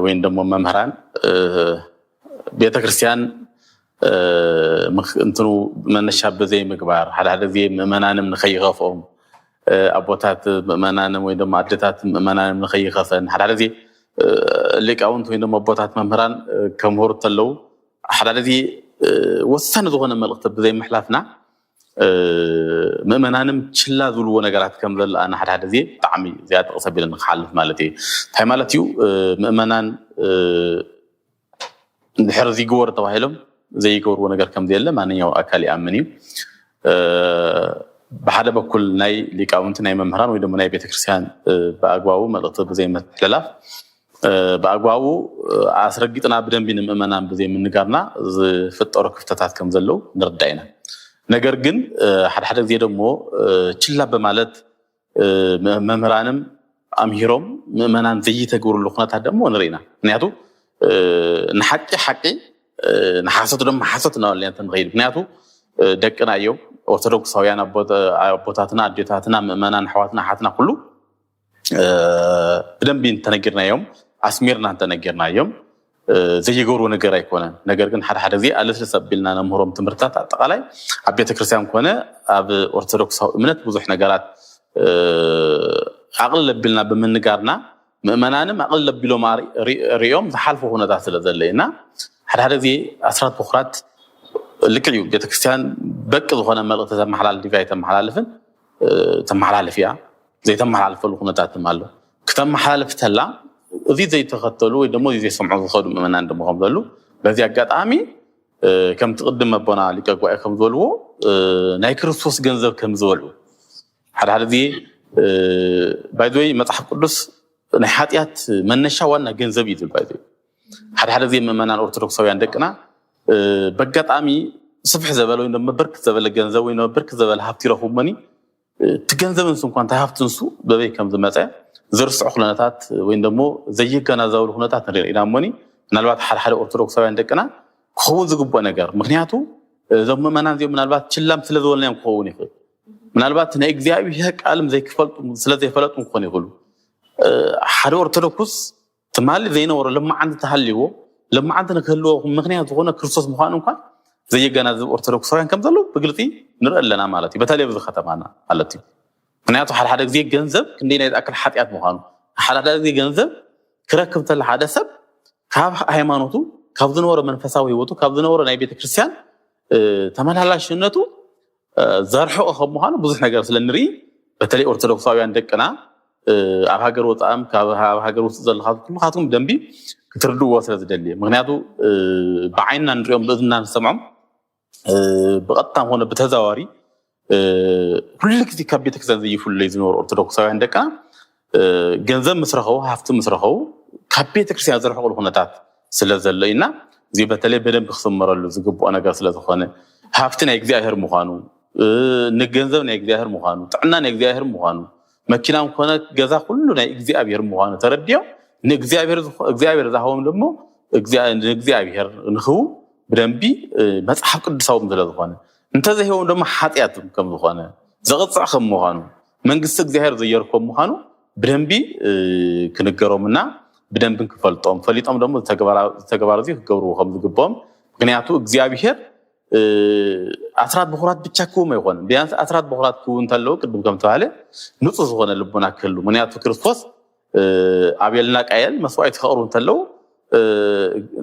ወይም ደሞ መምህራን ቤተክርስትያን እንትኑ መነሻ ብዘይ ምግባር ሓደ ሓደ ግዜ ምእመናንም ንኸይኸፍኦም ኣቦታት ምእመናንም ወይ ድማ ኣዴታት ምእመናንም ንኸይኸፈን ሓደ ሓደ ግዜ ሊቃውንት ወይ ድማ ኣቦታት መምህራን ከምህሩ ተለዉ ሓደ ሓደ ግዜ ወሳኒ ዝኾነ መልእኽቲ ብዘይ ምሕላፍና ምእመናንም ችላ ዝብልዎ ነገራት ከም ዘሎ ኣነ ሓደ ሓደ ግዜ ብጣዕሚ እዚኣ ጥቕስ ኣቢለ ንክሓልፍ ማለት እዩ። እንታይ ማለት እዩ? ምእመናን እንድሕር ዝይግበሩ ተባሂሎም ዘይገብርዎ ነገር ከም ዘየለ ማንኛው ኣካል ይኣምን እዩ። ብሓደ በኩል ናይ ሊቃውንቲ ናይ መምህራን ወይ ድማ ናይ ቤተክርስትያን ብኣግባቡ መልእኽቲ ብዘይምትሕልላፍ ብኣግባቡ ኣስረጊጥና ብደንቢ ንምእመናን ብዘይምንጋርና ዝፍጠሩ ክፍተታት ከም ዘለዉ ንርዳእ ኢና። ነገር ግን ሓደ ሓደ ግዜ ደሞ ችላ ብማለት መምህራንም ኣምሂሮም ምእመናን ዘይተግብርሉ ኩነታት ደሞ ንርኢ ኢና። ምክንያቱ ንሓቂ ሓቂ ንሓሶት ድማ ሓሶት እናበልና ንኸይድ። ምክንያቱ ደቅና እዮም፣ ኦርቶዶክሳውያን ኣቦታትና፣ ኣዴታትና፣ ምእመናን ኣሕዋትና፣ ኣሓትና ኩሉ ብደንቢ እንተነጊርናዮም፣ ኣስሚርና እንተነጊርናዮም ዘይገብርዎ ነገር ኣይኮነን። ነገር ግን ሓደ ሓደ ግዜ ኣለስለስ ኣቢልና ነምህሮም ትምህርትታት ኣጠቃላይ ኣብ ቤተክርስትያን ኮነ ኣብ ኦርቶዶክሳዊ እምነት ብዙሕ ነገራት ኣቕልል ኣቢልና ብምንጋርና ምእመናንም ኣቕልል ኣቢሎም ሪኦም ዝሓልፎ ኩነታት ስለ ዘለ ኢና። ሓደ ሓደ ግዜ ኣስራት በኩራት ልክዕ እዩ፣ ቤተክርስትያን በቂ ዝኾነ መልእኽቲ ተመሓላልፍ ኣይተመሓላልፍን፣ ተመሓላልፍ እያ፣ ዘይተመሓላልፈሉ ኩነታት ድማ ኣሎ። ክተመሓላልፍ ተላ እዚ ዘይተኸተሉ ወይ ደሞ እዚ ዘይሰምዑ ዝኸዱ ምእመናን ድማ ከም ዘሉ በዚ ኣጋጣሚ ከምቲ ቅድም ኣቦና ሊቀ ጉባኤ ከም ዝበልዎ ናይ ክርስቶስ ገንዘብ ከም ዝበልዑ ሓደ ሓደ ግዜ ባይዘወይ መፅሓፍ ቅዱስ ናይ ሓጢኣት መነሻ ዋና ገንዘብ እዩ ዝብል ባይዘወይ ሓደ ሓደ ግዜ ምእመናን ኦርቶዶክሳውያን ደቅና በጋጣሚ ስፍሕ ዘበለ ወይ ብርክት ዘበለ ገንዘብ ወይ ብርክት ዘበለ ሃብቲ ይረኽቡ እሞኒ እቲ ገንዘብ ንሱ እንኳ እንታይ ሃብቲ ንሱ በበይ ከም ዝመፀ ዝርስዑ ኩነታት ወይ ደሞ ዘይገናዘብሉ ኩነታት ንርኢ ኢና እሞኒ ምናልባት ሓደ ሓደ ኦርቶዶክሳውያን ደቅና ክኸውን ዝግብኦ ነገር ምክንያቱ እዞም ምእመናን እዚኦም ምናልባት ችላም ስለ ዝበልናዮም ክኸውን ይኽእል ምናልባት ናይ እግዚኣብሔር ቃልም ዘይክፈልጡ ስለ ዘይፈለጡ ክኾኑ ይኽእሉ ሓደ ኦርቶዶክስ ትማሊ ዘይነበሮ ልማዓንቲ ተሃልይዎ ልማዓንቲ ንክህልዎ ምክንያት ዝኾነ ክርስቶስ ምዃኑ እንኳን ዘየገናዝብ ኦርቶዶክሳውያን ከም ዘለዉ ብግልፂ ንርኢ ኣለና ማለት እዩ በተለይ ኣብዚ ከተማና ማለት እዩ ምክንያቱ ሓደ ሓደ ግዜ ገንዘብ ክንደይ ናይ ዝኣክል ሓጢኣት ምዃኑ ሓደ ሓደ ግዜ ገንዘብ ክረክብ ተለ ሓደ ሰብ ካብ ሃይማኖቱ ካብ ዝነበሮ መንፈሳዊ ህይወቱ ካብ ዝነበሮ ናይ ቤተክርስትያን ተመላላሽነቱ ዘርሕቑ ከም ምዃኑ ብዙሕ ነገር ስለ ንርኢ በተለይ ኦርቶዶክሳውያን ደቅና ኣብ ሃገር ወፃእም ካብ ሃገር ውስጥ ዘለኻት ኩልኻትኩም ደንቢ ክትርድዎ ስለ ዝደሊ ምክንያቱ ብዓይንና ንሪኦም ብእዝንና ንሰምዖም ብቐጥታ ኾነ ብተዛዋሪ ኩሉ ግዜ ካብ ቤተክርስትያን ዘይፍለዩ ዝነበሩ ኦርቶዶክሳውያን ደቅና ገንዘብ ምስ ረኸቡ ሃፍቲ ምስ ረኸቡ ካብ ቤተክርስትያን ዝርሕቑሉ ኩነታት ስለ ዘሎ ኢና እዚ በተለይ በደንብ ክስመረሉ ዝግብኦ ነገር ስለ ዝኾነ ሃፍቲ ናይ እግዚኣብሔር ምዃኑ ንገንዘብ ናይ እግዚኣብሔር ምዃኑ ጥዕና ናይ እግዚኣብሔር ምዃኑ መኪና ኮነ ገዛ ኩሉ ናይ እግዚኣብሔር ምዃኑ ተረዲኦም ንእግዚኣብሔር ዝሃቦም ደሞ ንእግዚኣብሔር ንኽቡ ብደንቢ መፅሓፍ ቅዱሳዎም ስለ ዝኾነ እንተዘይህቦም ደሞ ሓጢኣት ከም ዝኾነ ዘቕፅዕ ከም ምዃኑ መንግስቲ እግዚኣብሔር ዘየርኮም ምዃኑ ብደንቢ ክንገሮምና ብደንብን ክፈልጦም ፈሊጦም ደሞ ዝተግባር እዚ ክገብርዎ ከም ዝግብኦም ምክንያቱ እግዚኣብሔር ኣስራት በኩራት ብቻ ክህቦም ኣይኮነን ቢያንስ ኣስራት በኩራት ክህቡ እንተለዉ ቅድም ከም ተባሃለ ንፁህ ዝኾነ ልቡና ክህሉ ምክንያቱ ክርስቶስ ኣቤልና ቃየል መስዋዕቲ ከቕርቡ እንተለዉ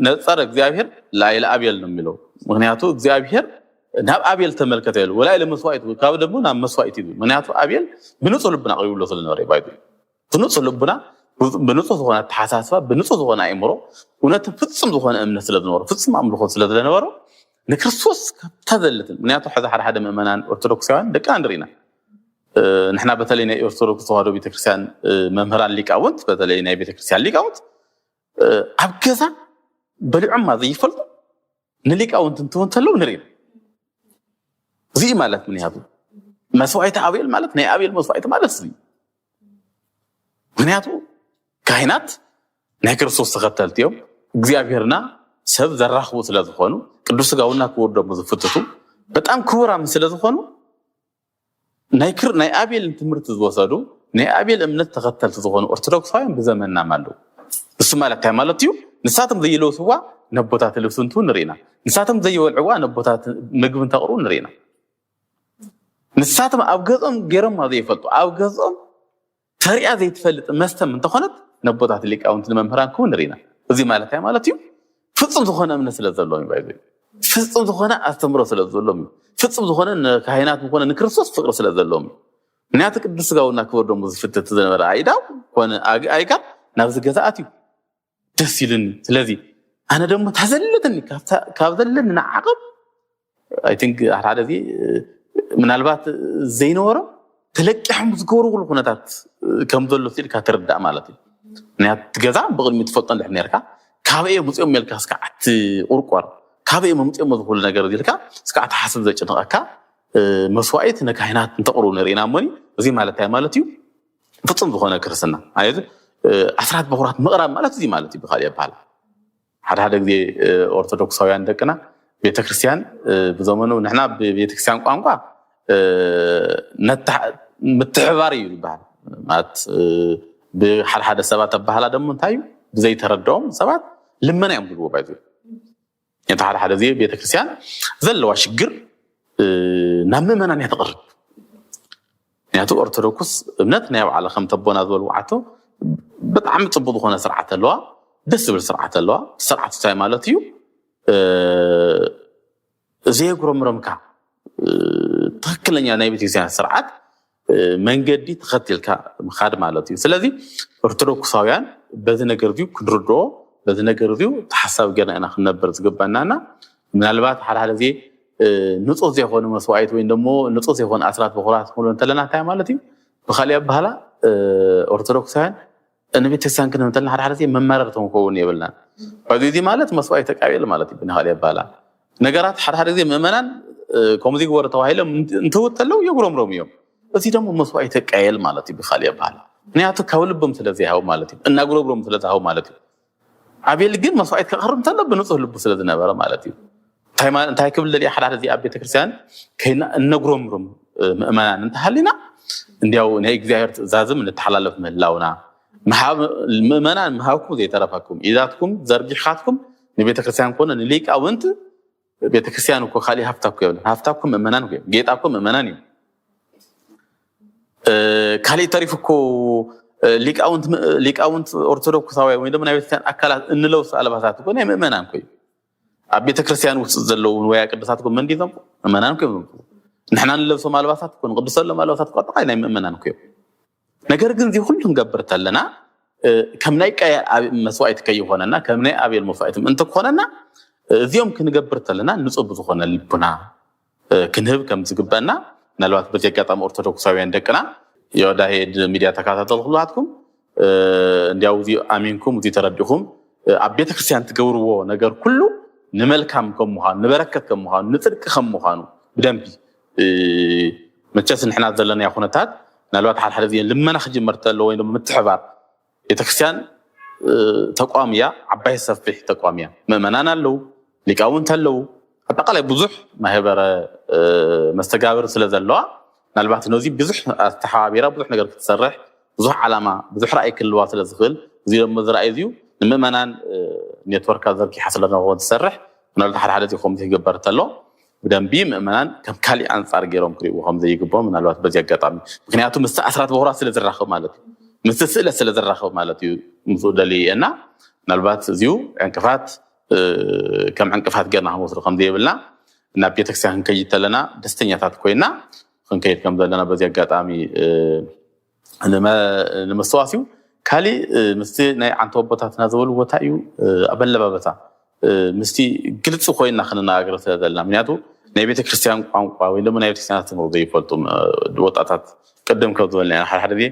ነፀረ እግዚኣብሔር ላይለ ኣቤል ነው የሚለው ምክንያቱ እግዚኣብሔር ናብ ኣቤል ተመልከተ ይሉ ወላይለ መስዋዕቲ ካብ ደግሞ ናብ መስዋዕቲ ይብል ምክንያቱ ኣቤል ብንፁህ ልቡና ኣቕሪብሎ ስለነበረ ባይብል ብንፁህ ልቡና ብንፁህ ዝኾነ ኣተሓሳስባ ብንፁህ ዝኾነ ኣእምሮ እውነትን ፍፁም ዝኾነ እምነት ስለ ዝነበሮ ፍፁም ኣምልኾ ስለ ዝነበሮ ንክርስቶስ ካብታ ዘለትን ምክንያቱ ሕዚ ሓደ ሓደ ምእመናን ኦርቶዶክሳውያን ደቅና ንርኢና ንሕና በተለይ ናይ ኦርቶዶክስ ተዋህዶ ቤተክርስትያን መምህራን ሊቃውንት በተለይ ናይ ቤተክርስትያን ሊቃውንት ኣብ ገዛ በሊዖማ ዘይፈልጡ ንሊቃውንት እንትውን ተለው ንርኢ እዚ ማለት ምክንያቱ መስዋዕቲ ኣቤል ማለት ናይ ኣቤል መስዋዕቲ ማለት እዚ ምክንያቱ ካህናት ናይ ክርስቶስ ተኸተልቲ እዮም እግዚኣብሔርና ሰብ ዘራኽቡ ስለ ዝኾኑ ቅዱስ ስጋውና ክወደሙ ዝፍትቱ በጣም ክቡራም ስለ ዝኾኑ ናይ ክር ናይ ኣቤል ትምህርቲ ዝወሰዱ ናይ ኣቤል እምነት ተኸተልቲ ዝኾኑ ኦርቶዶክሳውያን ብዘመንና ኣለዉ። እሱ ማለት እንታይ ማለት እዩ? ንሳቶም ዘይለብስዋ ነቦታት ልብሲ እንትው ንርኢና። ንሳቶም ዘይበልዕዋ ነቦታት ምግቢ እንተቕርቡ ንርኢና። ንሳቶም ኣብ ገጾም ገይሮማ ዘይፈልጡ ኣብ ገጾም ተሪኣ ዘይትፈልጥ መስተ እንተኾነት ነቦታት ሊቃውንቲ ንመምህራን ክውን ንርኢና። እዚ ማለት እንታይ ማለት እዩ? ፍጹም ዝኾነ እምነት ስለ ዘለዎም እዩ። ፍጹም ዝኾነ ኣስተምሮ ስለ ዘለዎም እዩ። ፍጹም ዝኾነ ንካህናት ዝኾነ ንክርስቶስ ፍቅሪ ስለ ዘለዎም እዩ። ምክንያቱ ቅዱስ ስጋውና ክቡር ደሙ ዝፍትት ዝነበረ ኣይዳው ኮነ ኣጋር ናብዚ ገዛ ኣትዩ ደስ ኢሉኒ። ስለዚ ኣነ ደሞ ታዘለትኒ ካብ ዘለኒ ንዓቐብ ኣይ ቲንክ ሓደ ሓደ ዚ ምናልባት ዘይነበሮም ተለቂሖም ዝገብርሉ ኩነታት ከም ዘሎ ኢልካ ትርዳእ ማለት እዩ። ምክንያቱ እቲ ገዛ ብቕድሚ ትፈልጦ እንድሕር ነርካ ካበየ ምፅኦም መልካ እስካ ኣትቁርቆር ካበየ መምፅኦም ዝኽሉ ነገር ኢልካ እስካ ኣተሓስብ ዘጭንቐካ መስዋዕት ንካህናት እንተቕርቡ ንርኢና እሞኒ እዚ ማለት እንታይ ማለት እዩ? ፍፁም ዝኾነ ክርስትና ኣየዚ ኣስራት በኩራት ምቕራብ ማለት እዚ ማለት እዩ። ብካሊእ ኣባህላ ሓደ ሓደ ግዜ ኦርቶዶክሳውያን ደቅና ቤተክርስትያን ብዘመኑ ንሕና ብቤተክርስትያን ቋንቋ ምትሕባር እዩ ዝበሃል። ማለት ብሓደ ሓደ ሰባት ኣባህላ ደሞ እንታይ እዩ ብዘይተረድኦም ሰባት ልመና እዮም ዝብልዎ ባይዘ። እቲ ሓደ ሓደ ግዜ ቤተክርስትያን ዘለዋ ሽግር ናብ ምእመናን እያ ተቕርብ። ምክንያቱ ኦርቶዶክስ እምነት ናይ ባዕላ ከም ተቦና ዝበልዎ ዓቶ ብጣዕሚ ፅቡቅ ዝኾነ ስርዓት ኣለዋ፣ ደስ ዝብል ስርዓት ኣለዋ። ስርዓት እንታይ ማለት እዩ? ዘየጉረምረምካ ትክክለኛ ናይ ቤተክርስትያን ስርዓት መንገዲ ተኸቲልካ ምኻድ ማለት እዩ። ስለዚ ኦርቶዶክሳውያን በዚ ነገር እዚዩ ክንርድኦ፣ በዚ ነገር እዚዩ ተሓሳቢ ጌርና ኢና ክንነብር ዝግበናና። ምናልባት ሓደ ሓደ ግዜ ንፁህ ዘይኮነ መስዋዕት ወይ ደሞ ንፁህ ዘይኮነ ኣስራት በኩራት ክንብሎ እንተለና እንታይ ማለት እዩ? ብካሊእ ኣባህላ ኦርቶዶክሳውያን ንቤተክርስትያን ክንብል እንተለና ሓደ ሓደ ግዜ መማረርቲ ክንከውን የብልናን። እዚ ማለት መስዋዕት ተቃቤል ማለት እዩ ብናኻሊእ ኣባህላ። ነገራት ሓደ ሓደ ግዜ ምእመናን ከምዚ ግበሩ ተባሂሎም እንትውት ተለው የጉረምረሙ እዮም። እዚ ደሞ መስዋዕት ተቃየል ማለት እዩ ብካሊእ ኣባህላ። ምክንያቱ ካብ ልቦም ስለ ዘይሃቡ ማለት እዩ፣ እናጉረምረሙ ስለ ዝሃቡ ማለት እዩ። ኣቤል ግን መስዋዕት ከቕርብ እንተሎ ብንጹህ ልቡ ስለ ዝነበረ ማለት እዩ። እንታይ ክብል ደልየ ሓደ ሓደ እዚ ኣብ ቤተክርስትያን ከይና እነጉረምርም ምእመናን እንተሃሊና እንዲያው ናይ እግዚኣብሔር ትእዛዝም እንተሓላለፍ ምህላውና ምእመናን ምሃብኩም ዘይተረፈኩም ኢዛትኩም ዘርጊሕካትኩም ንቤተክርስትያን ኮነ ንሊቃውንት ቤተክርስትያን እኮ ካሊእ ሃፍታ እኮ የብለን። ሃፍታ እኮ ምእመናን እኮ ጌጣ እኮ ምእመናን እዩ። ካሊእ ተሪፉ እኮ ሊቃውንት ሊቃውንት ኦርቶዶክሳውያን ወይ ድማ ናይ ቤተክርስትያን ኣካላት እንለብሶ ኣልባሳት እኮ ናይ ምእመናን እኮ እዩ። ኣብ ቤተክርስትያን ውስጥ ዘለዉ ንዋያ ቅዱሳት እኮ መን ዲዞም ምእመናን እኮ እዮም። ንሕና ንለብሶም ኣልባሳት እኮ ንቅድሰሎም ኣልባሳት እኮ ኣጠቃላይ ናይ ምእመናን እኮ እዮም። ነገር ግን እዚ ኩሉ ክንገብር ተለና ከም ናይ ቃየል መስዋዕቲ ከይኾነና ከም ናይ ኣቤል መስዋዕቲ ምእንቲ ክኾነና እዚኦም ክንገብር ተለና ንጹህ ብዝኾነ ልቡና ክንህብ ከም ዝግበና ምናልባት በዚ ኣጋጣሚ ኦርቶዶክሳውያን ደቅና የወዳሄድ ሚድያ ተከታተሉ ኩልሃትኩም እንዲያው እዚ ኣሚንኩም እዚ ተረዲኹም ኣብ ቤተክርስትያን ትገብርዎ ነገር ኩሉ ንመልካም ከም ምዃኑ ንበረከት ከም ምዃኑ ንፅድቂ ከም ምዃኑ ብደንቢ መቸስ ንሕና ዘለናዮ ኩነታት ምናልባት ሓደ ሓደ ጊዜ ልመና ክጅመር ተሎ ወይ ድማ ምትሕባር ቤተክርስትያን ተቋም እያ፣ ዓባይ ሰፊሕ ተቋም እያ። ምእመናን ኣለዉ፣ ሊቃውንት ኣለዉ፣ ኣጠቃላይ ብዙሕ ማህበረ መስተጋብር ስለ ዘለዋ ምናልባት ነዚ ብዙሕ ኣተሓባቢራ ብዙሕ ነገር ክትሰርሕ ብዙሕ ዓላማ ብዙሕ ራእይ ክህልዋ ስለ ዝኽእል እዚ ደሞ እዚ ራእይ እዚዩ ንምእመናን ኔትወርካ ዘርጊሓ ስለ ንኸውን ትሰርሕ ምናልባት ሓደ ሓደ እዚ ከምዚ ክግበር ተሎ ብደንቢ ምእመናን ከም ካሊእ ኣንፃር ገይሮም ክሪእዎ ከም ዘይግብኦም ምናልባት በዚ ኣጋጣሚ ምክንያቱ ምስቲ ኣስራት በኩራት ስለ ዝራኸብ ማለት እዩ ምስቲ ስእለት ስለ ዝራኸብ ማለት እዩ ምስኡ ደልዩ እየና ምናልባት እዚዩ ዕንቅፋት ከም ዕንቅፋት ገርና ክንወስዶ ከም ዘይብልና ናብ ቤተክርስትያን ክንከይድ ተለና ደስተኛታት ኮይና ክንከይድ ከም ዘለና በዚ ኣጋጣሚ ንምስተዋስ እዩ ካሊእ ምስቲ ናይ ዓንተ ኣቦታትና ዝበሉ ቦታ እዩ ኣበለባበታ ምስቲ ግልፂ ኮይና ክንነጋገር ስለ ዘለና ምክንያቱ ናይ ቤተክርስትያን ቋንቋ ወይ ድማ ናይ ቤተክርስትያን ኣስተምህሮ ዘይፈልጡ ወጣታት ቅድም ከም ዝበልና ሓደ ሓደ ጊዜ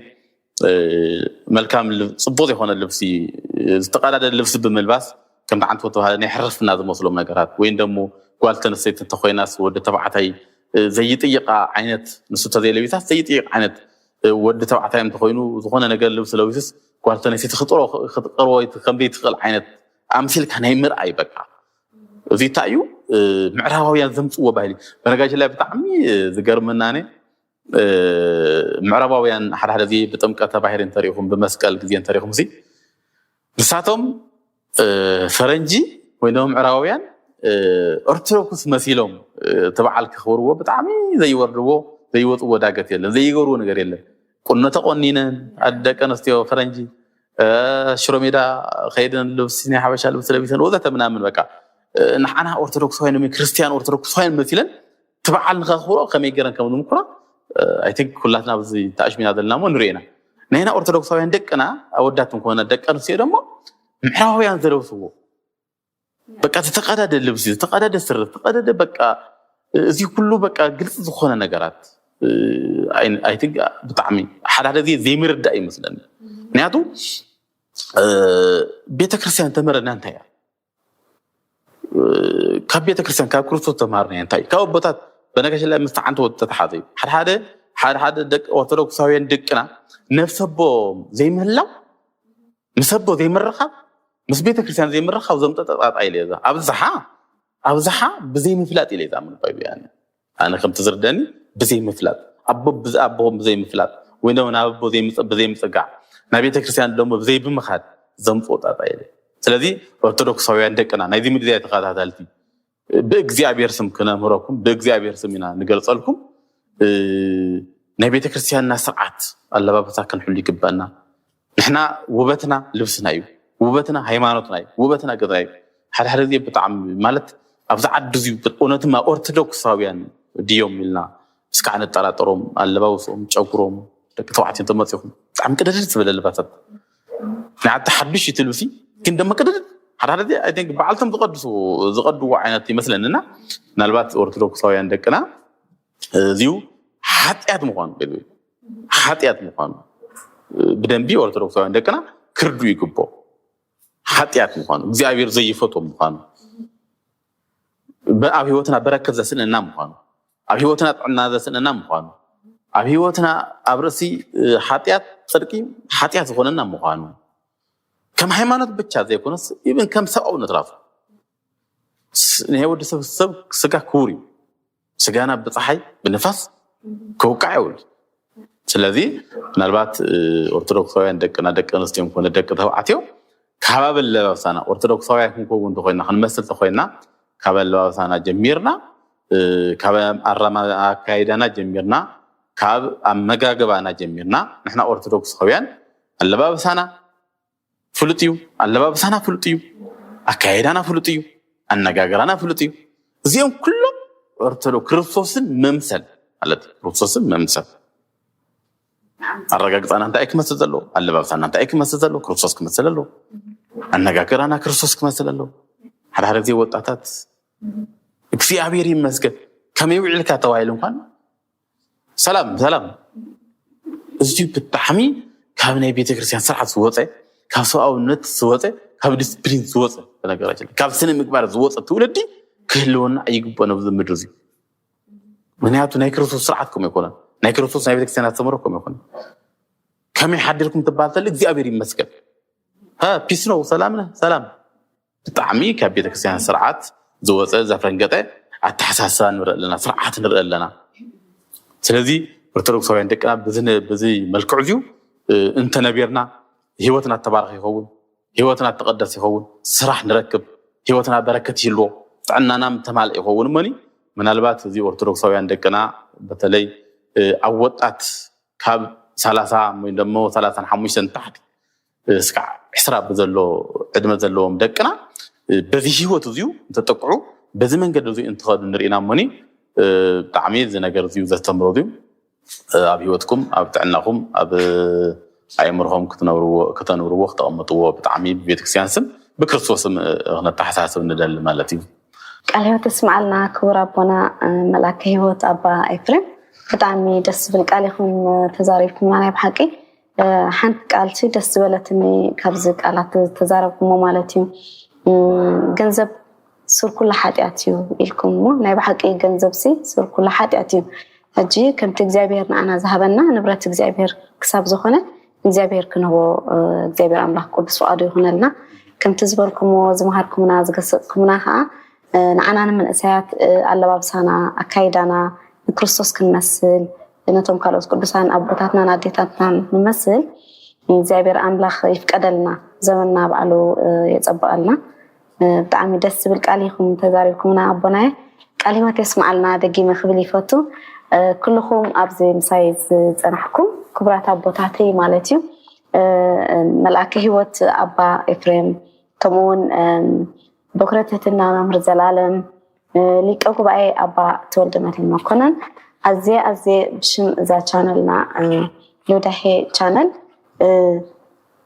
መልካም ጽቡቅ የሆነ ልብሲ ዝተቀዳደ ልብሲ ብምልባስ ከምቲ ዓንተ ተባሃለ ናይ ሕርፍና ዝመስሎም ነገራት ወይ ደሞ ጓል ተነስተይቲ እንተኮይናስ ወዲ ተባዕታይ ዘይጥይቃ ዓይነት ንሱ ተዘይለቢሳስ ዘይጥይቅ ዓይነት ወዲ ተባዕታይ እንተኮይኑ ዝኾነ ነገር ልብሲ ለቢሱስ ጓል ተነስተይቲ ክትቀርቦ ከምዘይትኽእል ዓይነት ኣምሲልካ ናይ ምርኣይ በቃ እዚ እንታይ እዩ ምዕራባውያን ዘምፅዎ ባህሊ በነጋሽ ላይ ብጣዕሚ ዝገርመናነ ምዕራባውያን ሓደ ሓደ ጊዜ ብጥምቀተ ባሕሪ እንተሪኢኹም ብመስቀል ግዜ እንተሪኢኹም ሲ ንሳቶም ፈረንጂ ወይ ድማ ምዕራባውያን ኦርቶዶክስ መሲሎም እቲ በዓል ከኽብርዎ ብጣዕሚ ዘይወርድዎ ዘይወፅዎ ዳገት የለን ዘይገርዎ ነገር የለን ቁኖ ተቆኒነን ኣደ ደቂ ኣንስትዮ ፈረንጂ ሽሮ ሜዳ ከይደን ልብሲ ናይ ሓበሻ ልብሲ ለቢሰን ወዘተ ምናምን በቃ ንዓና ኦርቶዶክሳውያን ክርስትያን ኦርቶዶክሳውያን መሲለን እቲ በዓል ንኸኽብሮ ከመይ ገይረን ከም ዝምኩራ ኣይ ቲንክ ኩላትና ኣብዚ ተኣሽሚና ዘለና እሞ ንሪኦ ኢና ናይና ኦርቶዶክሳውያን ደቅና ኣወዳት እንኮነ ደቂ ኣንስትዮ ደሞ ምዕራባውያን ዘለብስዎ በቃ ዝተቀዳደ ልብሲ ዝተቀዳደ ስረ ዝተቀዳደ በቃ እዚ ኩሉ በቃ ግልፂ ዝኾነ ነገራት ኣይ ቲንክ ብጣዕሚ ሓደ ሓደ ጊዜ ዘይምርዳእ ይመስለኒ ምክንያቱ ቤተክርስትያን ተመረና እንታይ እያ ካብ ቤተክርስትያን ካብ ክርስቶስ ተማሃርና እንታይ ካብ ኣቦታት በነገሽ ላይ ምስ ተዓንተ ወዲ ተተሓዘ ሓደ ሓደ ሓደ ሓደ ደቂ ኦርቶዶክሳውያን ደቅና ነፍሰቦ ዘይምህላው ምስ ኣቦ ዘይምርኻብ ምስ ቤተክርስትያን ዘይምርኻብ ዘምፀ ጣጣ ኢለ እዛ ኣብዝሓ ኣብዝሓ ብዘይምፍላጥ ኢለ እዛ ምንባብ እያ። ኣነ ከምቲ ዝርደኒ ብዘይምፍላጥ ኣቦ ብዝ- ኣቦ ብዘይምፍላጥ ወይ ደሞ ናብ ኣቦ ዘይምፅ- ብዘይምፅጋዕ ናብ ቤተክርስትያን ደሞ ብዘይብምኻድ ዘምፅኦ ጣጣ ኢለ። ስለዚ ኦርቶዶክሳውያን ደቅና ናይዚ ሚድያ ተኸታታልቲ ብእግዚኣብሔር ስም ክነምህረኩም ብእግዚኣብሔር ስም ኢና ንገልፀልኩም። ናይ ቤተክርስትያንና ስርዓት ኣለባበሳ ክንሕሉ ይግባና። ንሕና ውበትና ልብስና እዩ። ውበትና ሃይማኖትና እዩ። ውበትና ገዛ እዩ። ሓደ ሓደ ግዜ ብጣዕሚ ማለት ኣብዚ ዓዲ እዚዩ እውነትማ ኦርቶዶክሳውያን ድዮም ኢልና እስካዕ ንጠራጠሮም። ኣለባብሶም፣ ጨጉሮም፣ ደቂ ተባዕትዮ ተመፂኹም ብጣዕሚ ቅድድድ ዝበለ ልባሳት ንዓቲ ሓዱሽ እዩ ትልብሲ ግን ደሞ ቅድድድ ሓደ ሓደ ግዜ I think በዓልቶም ዝቀድሱ ዝቀድዎ ዓይነት ይመስለኒ እና ምናልባት ኦርቶዶክሳውያን ደቅና እዚዩ ሓጢኣት ምኳኑ ሓጢኣት ምኳኑ ብደንቢ ኦርቶዶክሳውያን ደቅና ክርዱ ይግቦ። ሓጢኣት ምኳኑ እግዚኣብሔር ዘይፈትዎም ምኳኑ ኣብ ህይወትና በረከት ዘስእነና ምኳኑ ኣብ ህይወትና ጥዕና ዘስእነና ምኳኑ ኣብ ህይወትና ኣብ ርእሲ ሓጢኣት ፅድቂ ሓጢኣት ዝኾነና ምኳኑ ከም ሃይማኖት ብቻ ዘይኮነስ ኢብን ከም ሰብኣውነት ራሱ ናይ ወዲ ሰብ ሰብ ስጋ ክቡር እዩ። ስጋና ብፀሓይ ብንፋስ ክውቃዕ የብሉ። ስለዚ ምናልባት ኦርቶዶክሳውያን ደቅና ደቂ ኣንስትዮን ኮነ ደቂ ተባዕትዮ ካብ ኣለባብሳና ኦርቶዶክሳውያን ክንከውን እንተኮይና ክንመስል እንተኮይና ካብ ኣለባብሳና ጀሚርና ካብ ኣካይዳና ጀሚርና ካብ ኣመጋገባና ጀሚርና ንሕና ኦርቶዶክሳውያን ኣለባብሳና ፍሉጥ እዩ፣ ኣለባብሳና ፍሉጥ እዩ፣ ኣካየዳና ፍሉጥ እዩ፣ ኣነጋገራና ፍሉጥ እዩ። እዚኦም ኩሎም ኦርቶዶክስ ክርስቶስን መምሰል ማለት ክርስቶስን መምሰል ኣረጋግፃና እንታይ ክመስል ዘለዎ ኣለባብሳና እንታይ ክመስል ዘለዎ ክርስቶስ ክመስል ኣለዎ። ኣነጋገራና ክርስቶስ ክመስል ኣለዎ። ሓደ ሓደ ግዜ ወጣታት እግዚኣብሔር ይመስገን ከመይ ውዒልካ ተባሂሉ እንኳን ሰላም ሰላም እዚ ብጣዕሚ ካብ ናይ ቤተክርስትያን ስርዓት ዝወፀ ካብ ሰብኣውነት ዝወፀ ካብ ዲስፕሊን ዝወፀ ነገራችን ካብ ስነ ምግባር ዝወፀ ትውልዲ ክህልወና ኣይግቦ ነብዚ ምድሪ እዚ። ምክንያቱ ናይ ክርስቶስ ስርዓት ከም ይኮነ ናይ ክርስቶስ ናይ ቤተክርስትያን ኣስተምሮ ከም ይኮነ ከመይ ሓዲርኩም ትባል ተለ እግዚኣብሔር ይመስገን ፒስ ነው ሰላም ነህ ሰላም ብጣዕሚ ካብ ቤተክርስትያን ስርዓት ዝወፀ ዘፈንገጠ ኣተሓሳስባ ንርኢ ኣለና ስርዓት ንርኢ ኣለና። ስለዚ ኦርቶዶክሳውያን ደቅና በዚ መልክዑ እዚዩ እንተነቢርና ህይወትና ተባረኽ ይኸውን፣ ህይወትና ተቐደስ ይኸውን፣ ስራሕ ንረክብ፣ ህይወትና በረከት ይህልዎ፣ ጥዕናና ተማልእ ይኸውን። እሞኒ ምናልባት እዚ ኦርቶዶክሳውያን ደቅና በተለይ ኣብ ወጣት ካብ ሰላሳ ወይ ደሞ ሰላሳን ሓሙሽተን ታሕቲ እስካዕ ዕስራ ብዘሎ ዕድመ ዘለዎም ደቅና በዚ ህይወት እዚዩ እንተጠቅዑ በዚ መንገዲ እዚዩ እንትኸዱ ንርኢና እሞኒ ብጣዕሚ እዚ ነገር እዚዩ ዘስተምሮ እዚዩ ኣብ ህይወትኩም ኣብ ጥዕናኹም ኣብ ኣእምርኹም ክተንብርዎ ክተንብርዎ ክተቐምጥዎ ብጣዕሚ ብቤተክርስትያን ስም ብክርስቶስ ስም ክነተሓሳስብ ንደሊ ማለት እዩ። ቃል ህይወት የስምዓልና ክቡር ኣቦና መልኣከ ህይወት ኣባ ኤፍሬም ብጣዕሚ ደስ ዝብል ቃል ኢኹም ተዛሪብኩምና ናይ ብሓቂ ሓንቲ ቃል ሲ ደስ ዝበለትኒ ካብዚ ቃላት ዝተዛረብኩሞ ማለት እዩ ገንዘብ ሱር ኩሉ ሓጢኣት እዩ ኢልኩም እሞ ናይ ብሓቂ ገንዘብ ሲ ሱር ኩሉ ሓጢኣት እዩ ሕጂ ከምቲ እግዚኣብሔር ንኣና ዝሃበና ንብረት እግዚኣብሔር ክሳብ ዝኾነ እግዚኣብሔር ክንህቦ እግዚኣብሔር ኣምላኽ ቅዱስ ፍቓዱ ይኹነልና ከምቲ ዝበልኩሞ ዝመሃርኩምና ዝገሰፅኩምና ከዓ ንዓና ንምንእሰያት ኣለባብሳና ኣካይዳና ንክርስቶስ ክንመስል ነቶም ካልኦት ቅዱሳን ኣቦታትናን ኣዴታትናን ንመስል እግዚኣብሔር ኣምላኽ ይፍቀደልና ዘመንና ባዕሉ የፀብቐልና ብጣዕሚ ደስ ዝብል ቃል ኢኹም ተዛሪብኩምና ኣቦናየ ቃል ህይወት የስምዓልና ደጊመ ክብል ይፈቱ ኩልኹም ኣብዚ ምሳይ ዝፀናሕኩም ክቡራት ኣቦታተይ ማለት እዩ መልኣከ ህይወት ኣባ ኤፍሬም ከምኡውን ብኩረ ትህትና መምህር ዘላለም ሊቀ ጉባኤ ኣባ ተወልደ መድህን መኮነን ኣዝየ ኣዝየ ብሽም እዛ ቻነልና ዮዳሄ ቻነል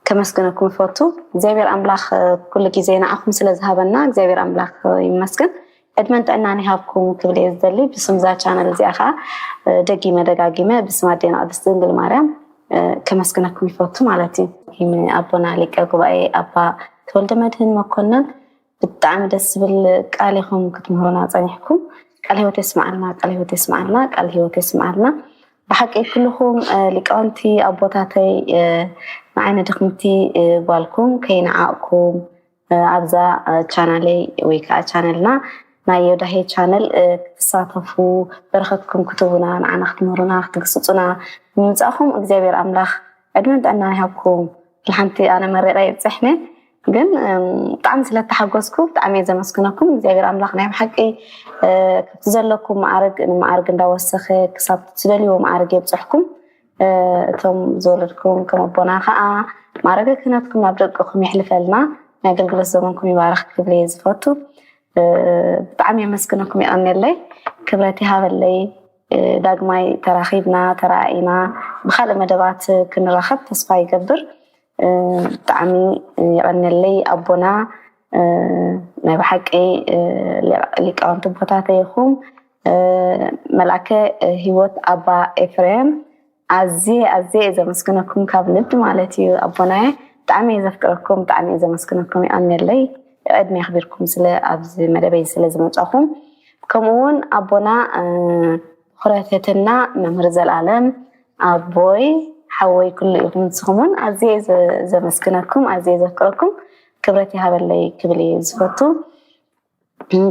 ከመስግነኩም ይፈቱ እግዚኣብሔር ኣምላኽ ኩሉ ግዜ ንዓኹም ስለ ዝሃበና እግዚኣብሔር ኣምላኽ ይመስገን ዕድመን ጥዕናን ይሃብኩም ክብል እየ ዝደሊ ብስም እዛ ቻነል እዚኣ ከዓ ደጊመ ደጋጊመ ብስም ኣዴና ቅድስቲ ድንግል ማርያም ከመስግነኩም ይፈቱ ማለት እዩ ኣቦና ሊቀ ጉባኤ ኣባ ተወልደ መድህን መኮነን ብጣዕሚ ደስ ዝብል ቃል ኢኹም ክትምህሩና ፀኒሕኩም ቃል ህይወት የስምዓልና ቃል ህይወት የስምዓልና ቃል ህይወት የስምዓልና ብሓቂ ኩልኹም ሊቃውንቲ ኣቦታተይ ንዓይ ንድኽምቲ ጓልኩም ከይነዓቕኩም ኣብዛ ቻናለይ ወይ ከዓ ቻነልና ናይ ዮዳሄ ቻነል ክትሳተፉ፣ በረኸትኩም ክትህቡና፣ ንዓና ክትምህሩና ክትግስፁና ብምምፃእኹም እግዚኣብሔር ኣምላኽ ዕድመን ጥዕናን ይሃብኩም። ሓንቲ ኣነ መሪቐ ይብፅሕኒ ግን ብጣዕሚ ስለተሓጎስኩ ብጣዕሚ እየ ዘመስግነኩም። እግዚኣብሔር ኣምላኽ ናይ ብሓቂ ካብቲ ዘለኩም ማዕርግ ንማዕርግ እንዳወሰኸ ክሳብ ትደልይዎ ማዕርግ የብፅሕኩም። እቶም ዝወለድኩም ከም ኣቦና ከዓ ማዕረገ ክህነትኩም ናብ ደቅኹም የሕልፈልና። ናይ ኣገልግሎት ዘመንኩም ይባርኽ ክብል እየ ዝፈቱ። ብጣዕሚ የመስግነኩም፣ የቐንየለይ፣ ክብረት ይሃበለይ። ዳግማይ ተራኺብና ተረኣኢና ብካልእ መደባት ክንራኸብ ተስፋ ይገብር። ብጣዕሚ የቐንየለይ ኣቦና። ናይ ብሓቂ ሊቃውንቲ ኣቦታተይ ኢኹም። መልኣከ ሂወት ኣባ ኤፍሬም ኣዝየ ኣዝየ እየ ዘመስግነኩም ካብ ልቢ ማለት እዩ ኣቦናየ። ብጣዕሚ እየ ዘፍቅረኩም፣ ብጣዕሚ እየ ዘመስግነኩም። ይቐንየለይ ዕድመ ኣኽቢርኩም ስለ ኣብዚ መደበይ ስለ ዝመጻኹም። ከምኡ እውን ኣቦና ብኹረ ትህትና መምህር ዘላለም ኣቦይ ሓወይ ኩሉ ኢኹም። ንስኹም እውን ኣዝየ እየ ዘ- ዘመስግነኩም፣ ኣዝየ ዘፍቅረኩም። ክብረት ይሃበለይ ክብል እየ ዝፈቱ።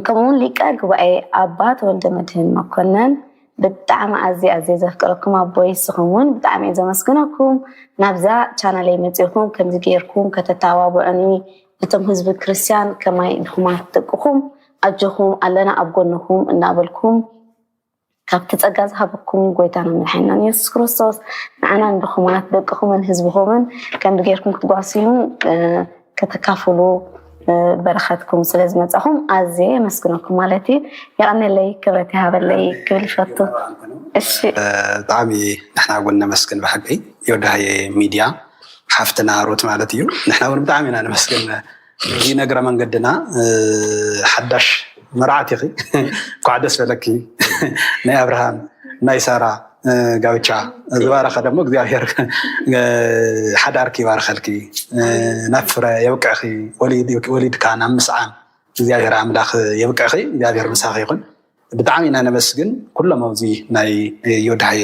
ከምኡውን ሊቀ ጉባኤ ኣባ ተወልደ መድህን መኮነን ብጣዕሚ ኣዝየ ኣዝየ ዘፍቅረኩም ኣቦይ፣ ንስኹም እውን ብጣዕሚ እየ ዘመስግነኩም። ናብዛ ቻናለይ መፂኹም ከምዚ ጌርኩም ከተተባብዑኒ፣ ነቶም ህዝቢ ክርስቲያን ከማይ ድኹማት ደቅኹም ኣጆኹም ኣለና ኣብ ጎንኹም እናበልኩም ካብቲ ጸጋ ዝሃበኩም ጎይታና መድሓኒናን የሱስ ክርስቶስ ንዓና ንድኹማት ደቅኹምን ህዝብኹምን ከምዚ ጌርኩም ክትጓስዩ ከተካፍሉ በረኸትኩም ስለ ዝመጻኹም ኣዝየ የመስግነኩም ማለት እዩ። የቐንየለይ፣ ክብረት ይሃበለይ ክብል ይፈቱ። እሺ። ብጣዕሚ ንሕና እውን ነመስግን ብሓቂ ዮዳሃየ ሚድያ ሓፍትና ሩት ማለት እዩ። ንሕና እውን ብጣዕሚ ኢና ነመስግን። እዚ ነግረ መንገድና ሓዳሽ መርዓት ኢኺ። እንኳዕ ደስ በለኪ። ናይ ኣብርሃም ናይ ሳራ ጋብቻ ዝባረኸ ደግሞ እግዚኣብሔር ሓዳርኪ ይባርኸልኪ፣ ናብ ፍረ የብቅዕኺ፣ ወሊድካ ናብ ምስዓም እግዚኣብሔር ኣምላኽ የብቅዕኺ። እግዚኣብሔር ምሳኺ ይኹን። ብጣዕሚ ኢና ነመስግን ኩሎም ኣብዚ ናይ ዮዳሃየ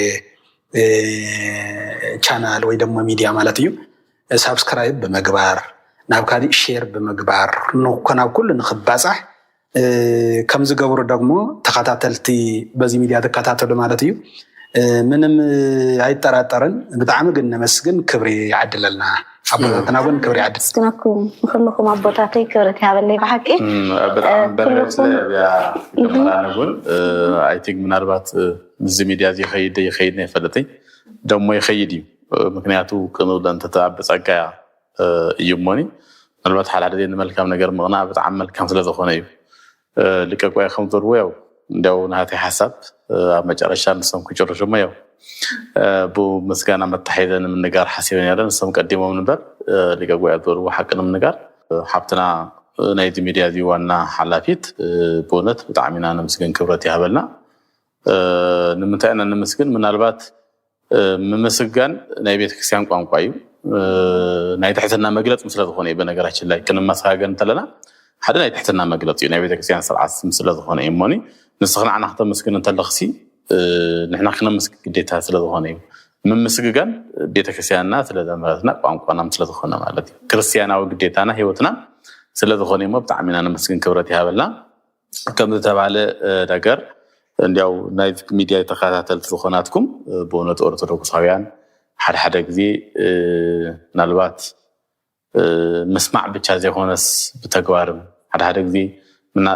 ቻናል ወይ ደግሞ ሚድያ ማለት እዩ። ሳብስክራይብ ብምግባር ናብ ካሊእ ሼር ብምግባር ንኮ ናብ ኩሉ ንክባፃሕ ከምዝገብሩ ደግሞ ተኸታተልቲ በዚ ሚድያ ትከታተሉ ማለት እዩ። ምንም ኣይጠራጠርን። ብጣዕሚ ግን ነመስግን፣ ክብሪ ይዓድለልና። ኣቦታትና እውን ክብሪ ይዓድል። ስግነኩም ንኩልኩም ኣቦታተይ ክብረት ይሃበለይ ብሓቂ። ብጣዕሚ በረከት ስለ እያ ይከመላን እውን ኣይ ቲንክ ምናልባት ምስዚ ሚድያ እዚ ይኸይድ ይኸይድ ናይ ፈለጠኝ ደሞ ይኸይድ እዩ። ምክንያቱ ክንብለ እንተተኣብ ፀጋ እዩ እሞኒ ምናልባት ሓደ ሓደ ዜ ንመልካም ነገር ምቕናዕ ብጣዕሚ መልካም ስለ ዝኾነ እዩ። ሊቀ ጉባኤ ከም ዝበልዎ ያው እንዲያው ናተይ ሓሳብ ኣብ መጨረሻ ንሶም ክጭርሹሞ ያው ብኡ ምስጋና መታሒዘ ንምንጋር ሓሲበ ነይረ። ንሶም ቀዲሞም ንበር ሊቀ ጉባኤ ዝበልዎ ሓቂ ንምንጋር ሓብትና ናይዚ ሚድያ እዚ ዋና ሓላፊት ብእውነት ብጣዕሚ ኢና ነመስግን ክብረት ይሃበልና። ንምንታይ ኢና ነመስግን ምናልባት ምምስጋን ናይ ቤተክርስትያን ቋንቋ እዩ። ናይ ትሕትና መግለፂ ስለ ዝኾነ እዩ። በነገራችን ላይ ክንመሳገን እንተለና ሓደ ናይ ትሕትና መግለፂ እዩ። ናይ ቤተክርስትያን ስርዓት ስም ስለ ዝኾነ እዩ። እሞኒ ንስኺ ንዓና ክተመስግን እንተለኽሲ ንሕና ክነመስግን ግዴታ ስለ ዝኾነ እዩ። ምምስግጋን ቤተክርስትያንና ስለ ዘምህረትና ቋንቋናም ስለ ዝኾነ ማለት እዩ። ክርስትያናዊ ግዴታና ህይወትና ስለ ዝኾነ እሞ ብጣዕሚ ኢና ነመስግን ክብረት ይሃበልና። ከም ዝተባለ ነገር እንዲያው ናይ ሚድያ ተከታተልቲ ዝኾናትኩም ብእውነት ኦርቶዶክሳውያን ሓደ ሓደ ግዜ ምናልባት ምስማዕ ብቻ ዘይኮነስ ብተግባርም ሓደ ሓደ ግዜ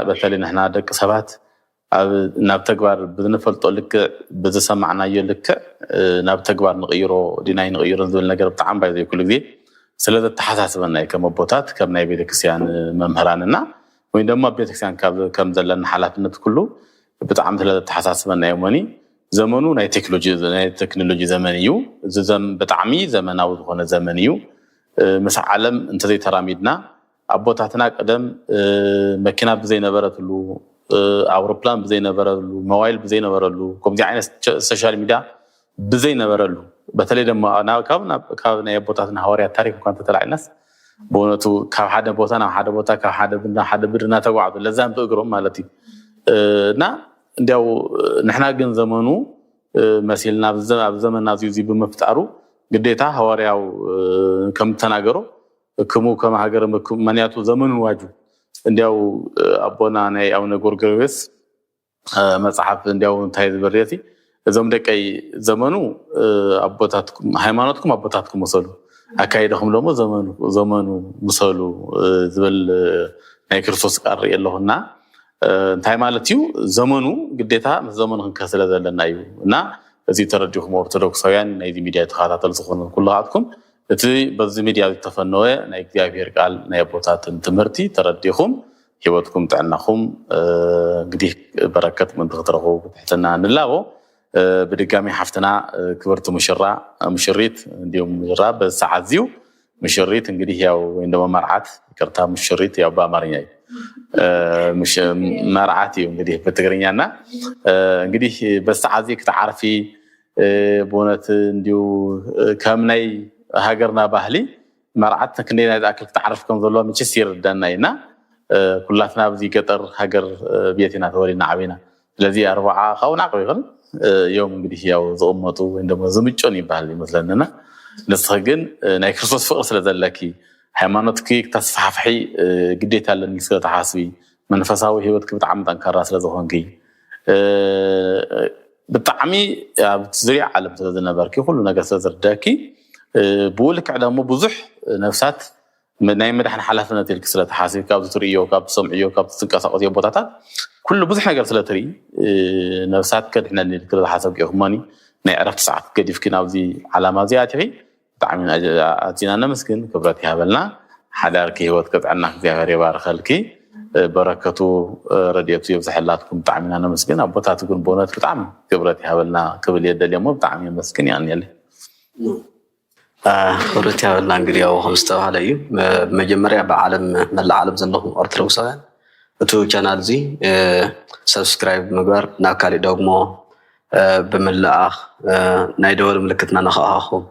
በተለይ ንሕና ደቂ ሰባት ናብ ተግባር ብንፈልጦ ልክዕ ብዝሰማዕናዮ ልክዕ ናብ ተግባር ንቕይሮ ዲናይ ንቕይሮ ዝብል ነገር ብጣዕሚ ባይ ዘይኩሉ ግዜ ስለ ዘተሓሳስበና እዩ ከም ኣቦታት ከም ናይ ቤተክርስትያን መምህራንና ወይ ደሞ ኣብ ቤተክርስትያን ከም ዘለና ሓላፍነት ኩሉ ብጣዕሚ ስለ ዘተሓሳስበና እዩ። እሞኒ ዘመኑ ናይ ቴክኖሎጂ ዘመን እዩ። እዚ ብጣዕሚ ዘመናዊ ዝኾነ ዘመን እዩ። ምስ ዓለም እንተዘይተራሚድና ኣቦታትና ቀደም መኪና ብዘይነበረትሉ፣ ኣውሮፕላን ብዘይነበረሉ፣ ሞባይል ብዘይነበረሉ፣ ከምዚ ዓይነት ሶሻል ሚድያ ብዘይነበረሉ በተለይ ድማ ካብ ናይ ኣቦታትና ሃዋርያት ታሪክ እኳ እንተተላዒልናስ ብእውነቱ ካብ ሓደ ቦታ ናብ ሓደ ቦታ ካብ ሓደ ብድሪ ናብ ሓደ ብድሪ እናተጓዕዙ ለዛም ብእግሮም ማለት እዩ እና እንዲያው ንሕና ግን ዘመኑ መሲልና ኣብ ዘመንና እዚ ብምፍጣሩ ግዴታ ሃዋርያው ከም ተናገሮ ክሙ ከመ ሃገረ መክሙ፣ ምክንያቱ ዘመኑ ዋጁ። እንዲያው ኣቦና ናይ ኣቡነ ጎርጎርዮስ መፅሓፍ እንዲያው እንታይ ዝበርየሲ፣ እዞም ደቀይ፣ ዘመኑ ኣቦታትኩም፣ ሃይማኖትኩም ኣቦታትኩም ምሰሉ፣ ኣካይደኹም ደሞ ዘመኑ ምሰሉ ዝብል ናይ ክርስቶስ ቃል ርኢ ኣለኹና። እንታይ ማለት እዩ? ዘመኑ ግዴታ ምስ ዘመኑ ክንከ ስለ ዘለና እዩ። እና እዚ ተረዲኹም ኦርቶዶክሳውያን ናይዚ ሚድያ ተኸታተል ዝኾኑ ኩልኻትኩም፣ እቲ በዚ ሚድያ ዝተፈነወ ናይ እግዚኣብሔር ቃል ናይ ኣቦታትን ትምህርቲ ተረዲኹም ህይወትኩም ጥዕናኹም እንግዲህ በረከት ምእንቲ ክትረኽቡ ብትሕትና ንላቦ። ብድጋሚ ሓፍትና ክብርቲ ሙሽራ፣ ሙሽሪት እንዲሁም ሙሽራ በዚ ሰዓት እዚዩ ምሽሪት እንግዲህ ያው ወይም ደግሞ መርዓት፣ ይቅርታ፣ ምሽሪት ያው በአማርኛ እዩ። መርዓት እዩ እንግዲህ ብትግርኛ። እና እንግዲህ በዚ ሰዓት እዚ ክትዓርፊ ብእውነት እንዲሁ ከም ናይ ሃገርና ባህሊ መርዓት ክንደይ ናይ ዝኣክል ክትዓርፍ ከም ዘለዎ ምችስ ይርዳና እዩ። እና ኩላትና ኣብዚ ገጠር ሃገር ቤት ኢና ተወሊድና ዓቢና። ስለዚ ኣርባዓ ካብኡ ናዕቆ ይኽእል እዮም እንግዲህ ያው ዝቕመጡ ወይም ደግሞ ዝምጮን ይበሃል ይመስለንና። ንስኺ ግን ናይ ክርስቶስ ፍቕሪ ስለ ዘለኪ ሃይማኖትኪ ክተስፋሕፍሒ ግዴታ ኣለኒ ስለ ትሓስቢ መንፈሳዊ ህይወትኪ ብጣዕሚ ጠንካራ ስለ ዝኾንኪ ብጣዕሚ ኣብ ዙርያ ዓለም ስለ ዝነበርኪ ኩሉ ነገር ስለ ዝርደኪ ብኡ ልክዕ ደሞ ብዙሕ ነፍሳት ናይ ምድሓን ሓላፍነት ኢልኪ ስለ ትሓስቢ ካብዚ ትርእዮ ካብ ትሰምዕዮ ካብ ትንቀሳቀስዮ ቦታታት ኩሉ ብዙሕ ነገር ስለ ትርኢ ነፍሳት ከድሕነኒ ኢልኪ ዝሓሰብኪ ኢኹሞኒ ናይ ዕረፍቲ ሰዓት ገዲፍኪ ናብዚ ዓላማ እዚ ኣቲኺ ብጣዕሚ ኣዚና ነመስግን። ክብረት ይሃበልና። ሓዳርኪ ህይወት ከጥዕና እግዚኣብሔር ይባርኸልኪ። በረከቱ ረድኤቱ የብዝሐላትኩም። ብጣዕሚ ኢና ነመስግን። ኣቦታት ግን ብእውነት ብጣዕሚ ክብረት ይሃበልና ክብል የደልየ እሞ ብጣዕሚ የመስግን። የቐንየለይ። ክብረት ይሃበልና። እንግዲህ ያው ከም ዝተባህለ እዩ። መጀመርያ ብዓለም መላእ ዓለም ዘለኹም ኦርቶዶክሳውያን እቲ ቻናል እዚ ሰብስክራይብ ምግባር ናብ ካሊእ ደግሞ ብምልኣኽ ናይ ደወል ምልክትና ንኽኣኻኹም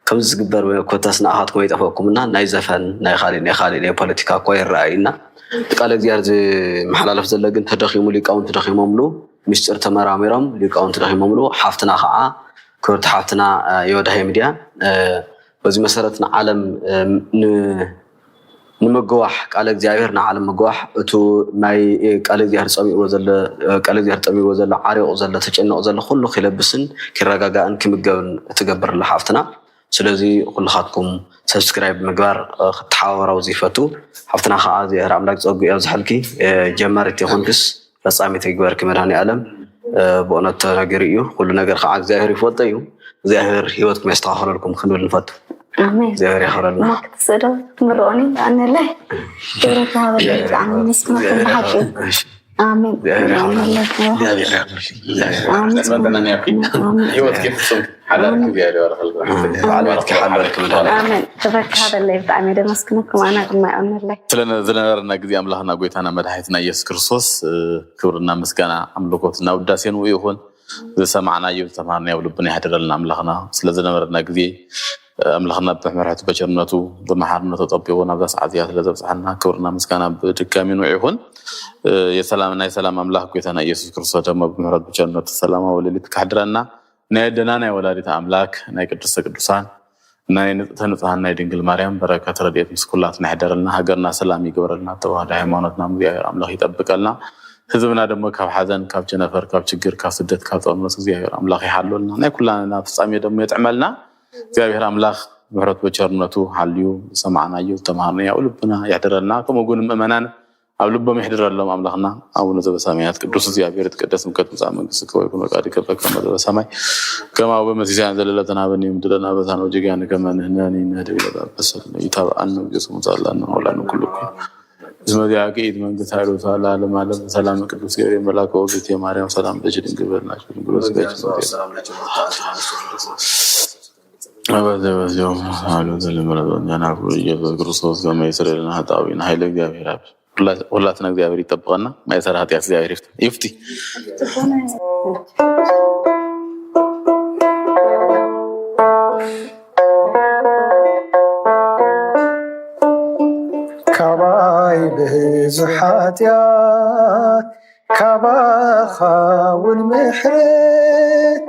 ከምዚ ዝግበር ኮታስ ንኣኻትኩም ኣይጠፈእኩምና ናይ ዘፈን ናይ ካሊእ ናይ ካሊእ ናይ ፖለቲካ እኳ ይረኣዩና እቲ ቃል እግዚኣብሔር ዝመሓላለፍ ዘሎ ግን ተደኺሙ ሊቃውንቲ ደኺሞምሉ ምስጢር ተመራሚሮም ሊቃውንቲ ደኺሞምሉ ሓፍትና ከዓ ክብርቲ ሓፍትና የወዳሃይ ሚድያ በዚ መሰረት ንዓለም ንምግዋሕ ቃለ እግዚኣብሔር ንዓለም ምግዋሕ እቱ ናይ ቃለ እግዚኣብሔር ፀሚእዎ ዘሎ ቃለ እግዚኣብሔር ጠሚዎ ዘሎ ዓሪቑ ዘሎ ተጨኒቑ ዘሎ ኩሉ ክለብስን ክረጋጋእን ክምገብን ትገብር ኣላ ሓፍትና ስለዚ ኩልኻትኩም ሰብስክራይብ ምግባር ክትሓባበራው ዝይፈቱ ሓፍትና ከዓ እግዚኣብሔር ኣምላክ ፀጉ የብዝሐልኪ ጀማሪት የኮንክስ ፈጻሚት ይግበርኪ መድሃኒ ኣለም ብእውነት ተነጊሩ እዩ ኩሉ ነገር ከዓ እግዚኣብሔር ይፈልጦ እዩ እግዚኣብሔር ህይወትኩም የስተኻኸለልኩም ክንብል ንፈቱ ኣሜን። እግዚኣብሔር ያኽብረልና። እሞ ክትስእዶ ክትምርቆኒ ኣነለይ ክብረት ሃበለይ ብጣዕሚ መስክነኩም ብሓቂ ኣሜን። ኣሜን። ኣሜን። ኣሜን። ክብረት ሃበለይ ብጣዕሚ ደመስክነኩም ኣነ ድማ ኣነለይ ስለዝነበረና ግዜ ኣምላኽና ጎይታና መድሓኒትና ኢየሱስ ክርስቶስ ክብርና ምስጋና ኣምልኮትና ውዳሴ ንኡ ይኹን ዝሰማዕናዮ ዝተምሃርናዮ ኣብ ልብና ይሕድረልና ኣምላኽና ስለዝነበረና ግዜ ኣምላኽና ብምሕረቱ በቸርነቱ ብመሓርነቱ ጠቢቑ ናብዛ ሰዓት እዚኣ ስለዘብፅሓና ክብርና ምስጋና ብድጋሚ ንኡ ይኹን የሰላም ናይ ሰላም ኣምላኽ ጎይታና ኢየሱስ ክርስቶስ ደሞ ብምሕረት ብቸርነቱ ሰላማዊ ሌሊት ካሕድረና ናይ ኣደና ናይ ወላዲት ኣምላክ ናይ ቅድስተ ቅዱሳን ናይ ንጽህተ ንጹሃን ናይ ድንግል ማርያም በረከት ረድኤት ምስ ኩላትና ይሕደረልና። ሃገርና ሰላም ይግበረልና። ተዋህዶ ሃይማኖትና እግዚኣብሔር ኣምላኽ ይጠብቀልና። ህዝብና ደሞ ካብ ሓዘን፣ ካብ ቸነፈር፣ ካብ ችግር፣ ካብ ስደት፣ ካብ ጦርነት እግዚኣብሔር ኣምላኽ ይሓልወልና። ናይ ኩላና ፍጻሜ ደሞ የጥዕመልና። እግዚኣብሔር ኣምላኽ ምሕረቱ በቸርነቱ ሓልዩ ዝተማሃርናዮ ዝተማሃርናዮ ኣብ ልብና ይሕደረልና። ከምኡ እውን ምእመናን ኣብ ልቦም የሕድረሎም ኣምላኽና ኣቡነ ዘበሰማያት ቅዱስ እግዚኣብሔር ይትቀደስ ስምከ ትምጻእ መንግስትከ ወይኩን ፈቃድከ በከመ በሰማይ ከማሁ በምድር ሲሳየነ ዘለለዕለትነ ሀበነ ዮም ወህድግ ለነ አበሳነ ወጌጋየነ ከመ ንሕነኒ ንህድግ ለዘአበሰነ ኢታብአነ ውእቱ ሙጻእ ለነ ወላነ ኩሉ እኩይ እስመ ዚአከ ይእቲ መንግስት ኃይል ወስብሐት ለዓለመ ዓለም ሰላም ቅዱስ ገብርኤል መልአከ ወግእትየ ማርያም ሰላም ለኪ ድንግል በድናኪ ድንግል በስጋኪ አበዘ በዚዮም አሉ ዘለመለበኛና ኢየሱስ ክርስቶስ ከመ ይስረይ ለነ ኃጣውኢነ ኃይለ እግዚአብሔር አብ ሁላትና እግዚኣብሔር ይጠብቀና። ማእሰረ ኃጢአት እግዚኣብሔር ይፍታ ይፍቲ። ካባይ ብዙሕ ኃጢአት ካባኻ እውን ምሕረት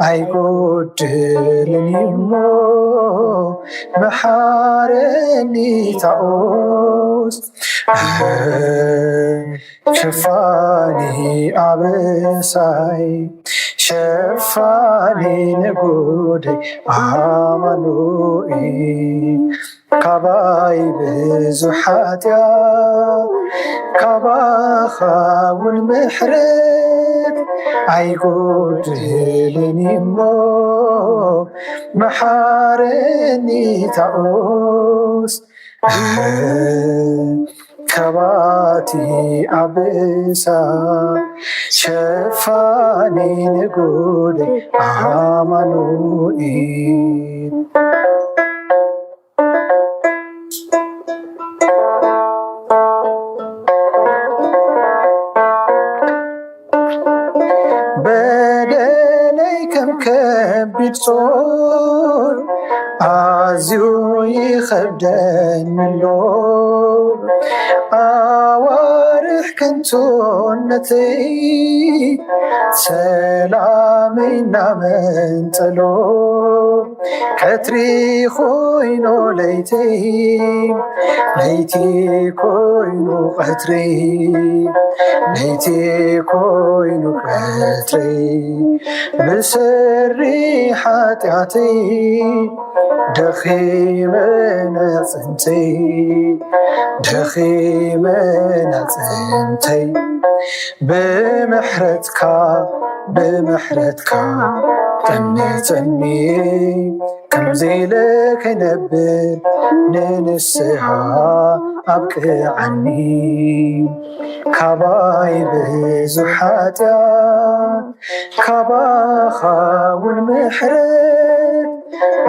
ኣይጎድልን እሞ መሓረኒ ታኦስ። ሸፋኒ ኣበሳይ፣ ሸፋኒ ንጉደይ ኣማኑኤል። ካባይ ብዙሕ ሓጢኣት፣ ካባኻ እውን ምሕረት ኣይጎድልን እሞ መሓረኒ ታኦስ። ካባቲ ኣበሳ ሸፋኒ ንጉደይ ኣማኑኤል። በደለይ ከም ከቢድ ጾር ኣዝዩ ይኸብደኒ ኣሎ። ኣዋርሕ ከንቱነተይ ሰላመይ እናመንጠሎ፣ ቀትሪ ኮይኑ ለይቲ፣ ለይቲ ኮይኑ ቀትሪ፣ ለይቲ ኮይኑ ቀትሪ፣ ብሰሪ ሓጢኣተይ ደኺመ ናጽንተይ፣ ደኺመ ናጽንተይ። ብምሕረትካ፣ ብምሕረትካ ጠምተኒ፣ ከምዚ ኢለ ከይነብር ንንስሓ ኣብቅዓኒ። ካባይ ብዙሕ ሓጢኣት፣ ካባኻ እውን ምሕረት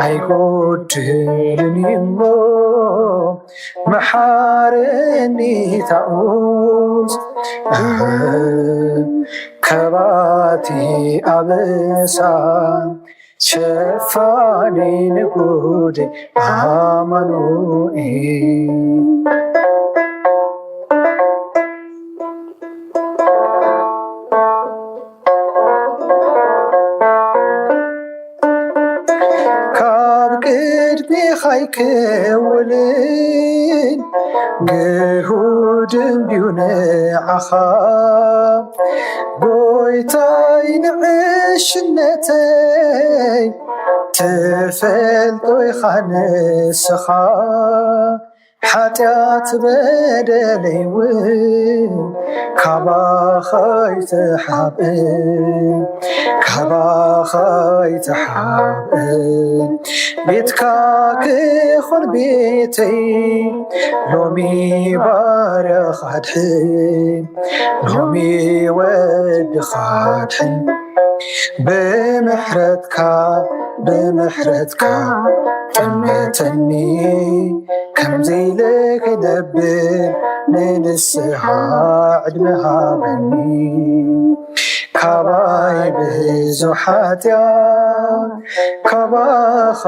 ኣይጎድልን እሞ መሓረኒ ታኦስ። ከባቲ ኣበሳ ሸፋኒ ንጉደይ ኣማኑኤል። ካብ ቅድሜኻ ኣይክውልን፣ ግሁድ እንድዩ ንዓኻ። ጎይታይ ንዕሽነተይ ትፈልጦ ኢኻ ንስኻ። ሓጢኣት በደለይ እውን ካባኻ ኣይተሓብእን፣ ካባኻ ኣይተሓብእን። ቤትካ ክኹን ቤተይ፣ ሎሚ ባርያኻ ኣድሕን፣ ሎሚ ወድኻ ኣድሕን። ብምሕረትካ፣ ብምሕረትካ ጠምተኒ፣ ከምዚ ኢለ ከይነብር ንንስሓ ዕድመ ሃበኒ። ካባይ ብዙሕ ሓጢኣት፣ ካባኻ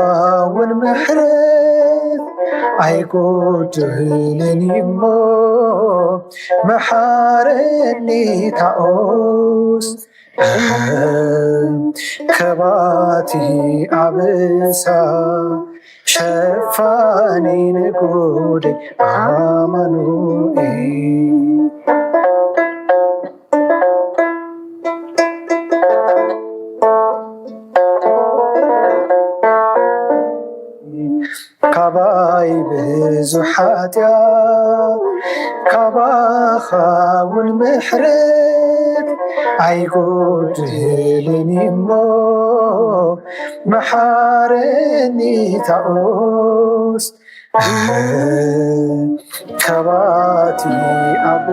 እውን ምሕረት ኣይጎድልን እሞ መሓረኒ ታኦስ። ከባቲ ኣበሳ ሸፋኒ ንጉደይ ኣማኑኤል። ካባይ ብዙሕ ሓጢኣት፣ ካባኻ እውን ምሕረት ኣይጎድልን እሞ መሓረኒ ታኦስ። ከባቲ ኣብ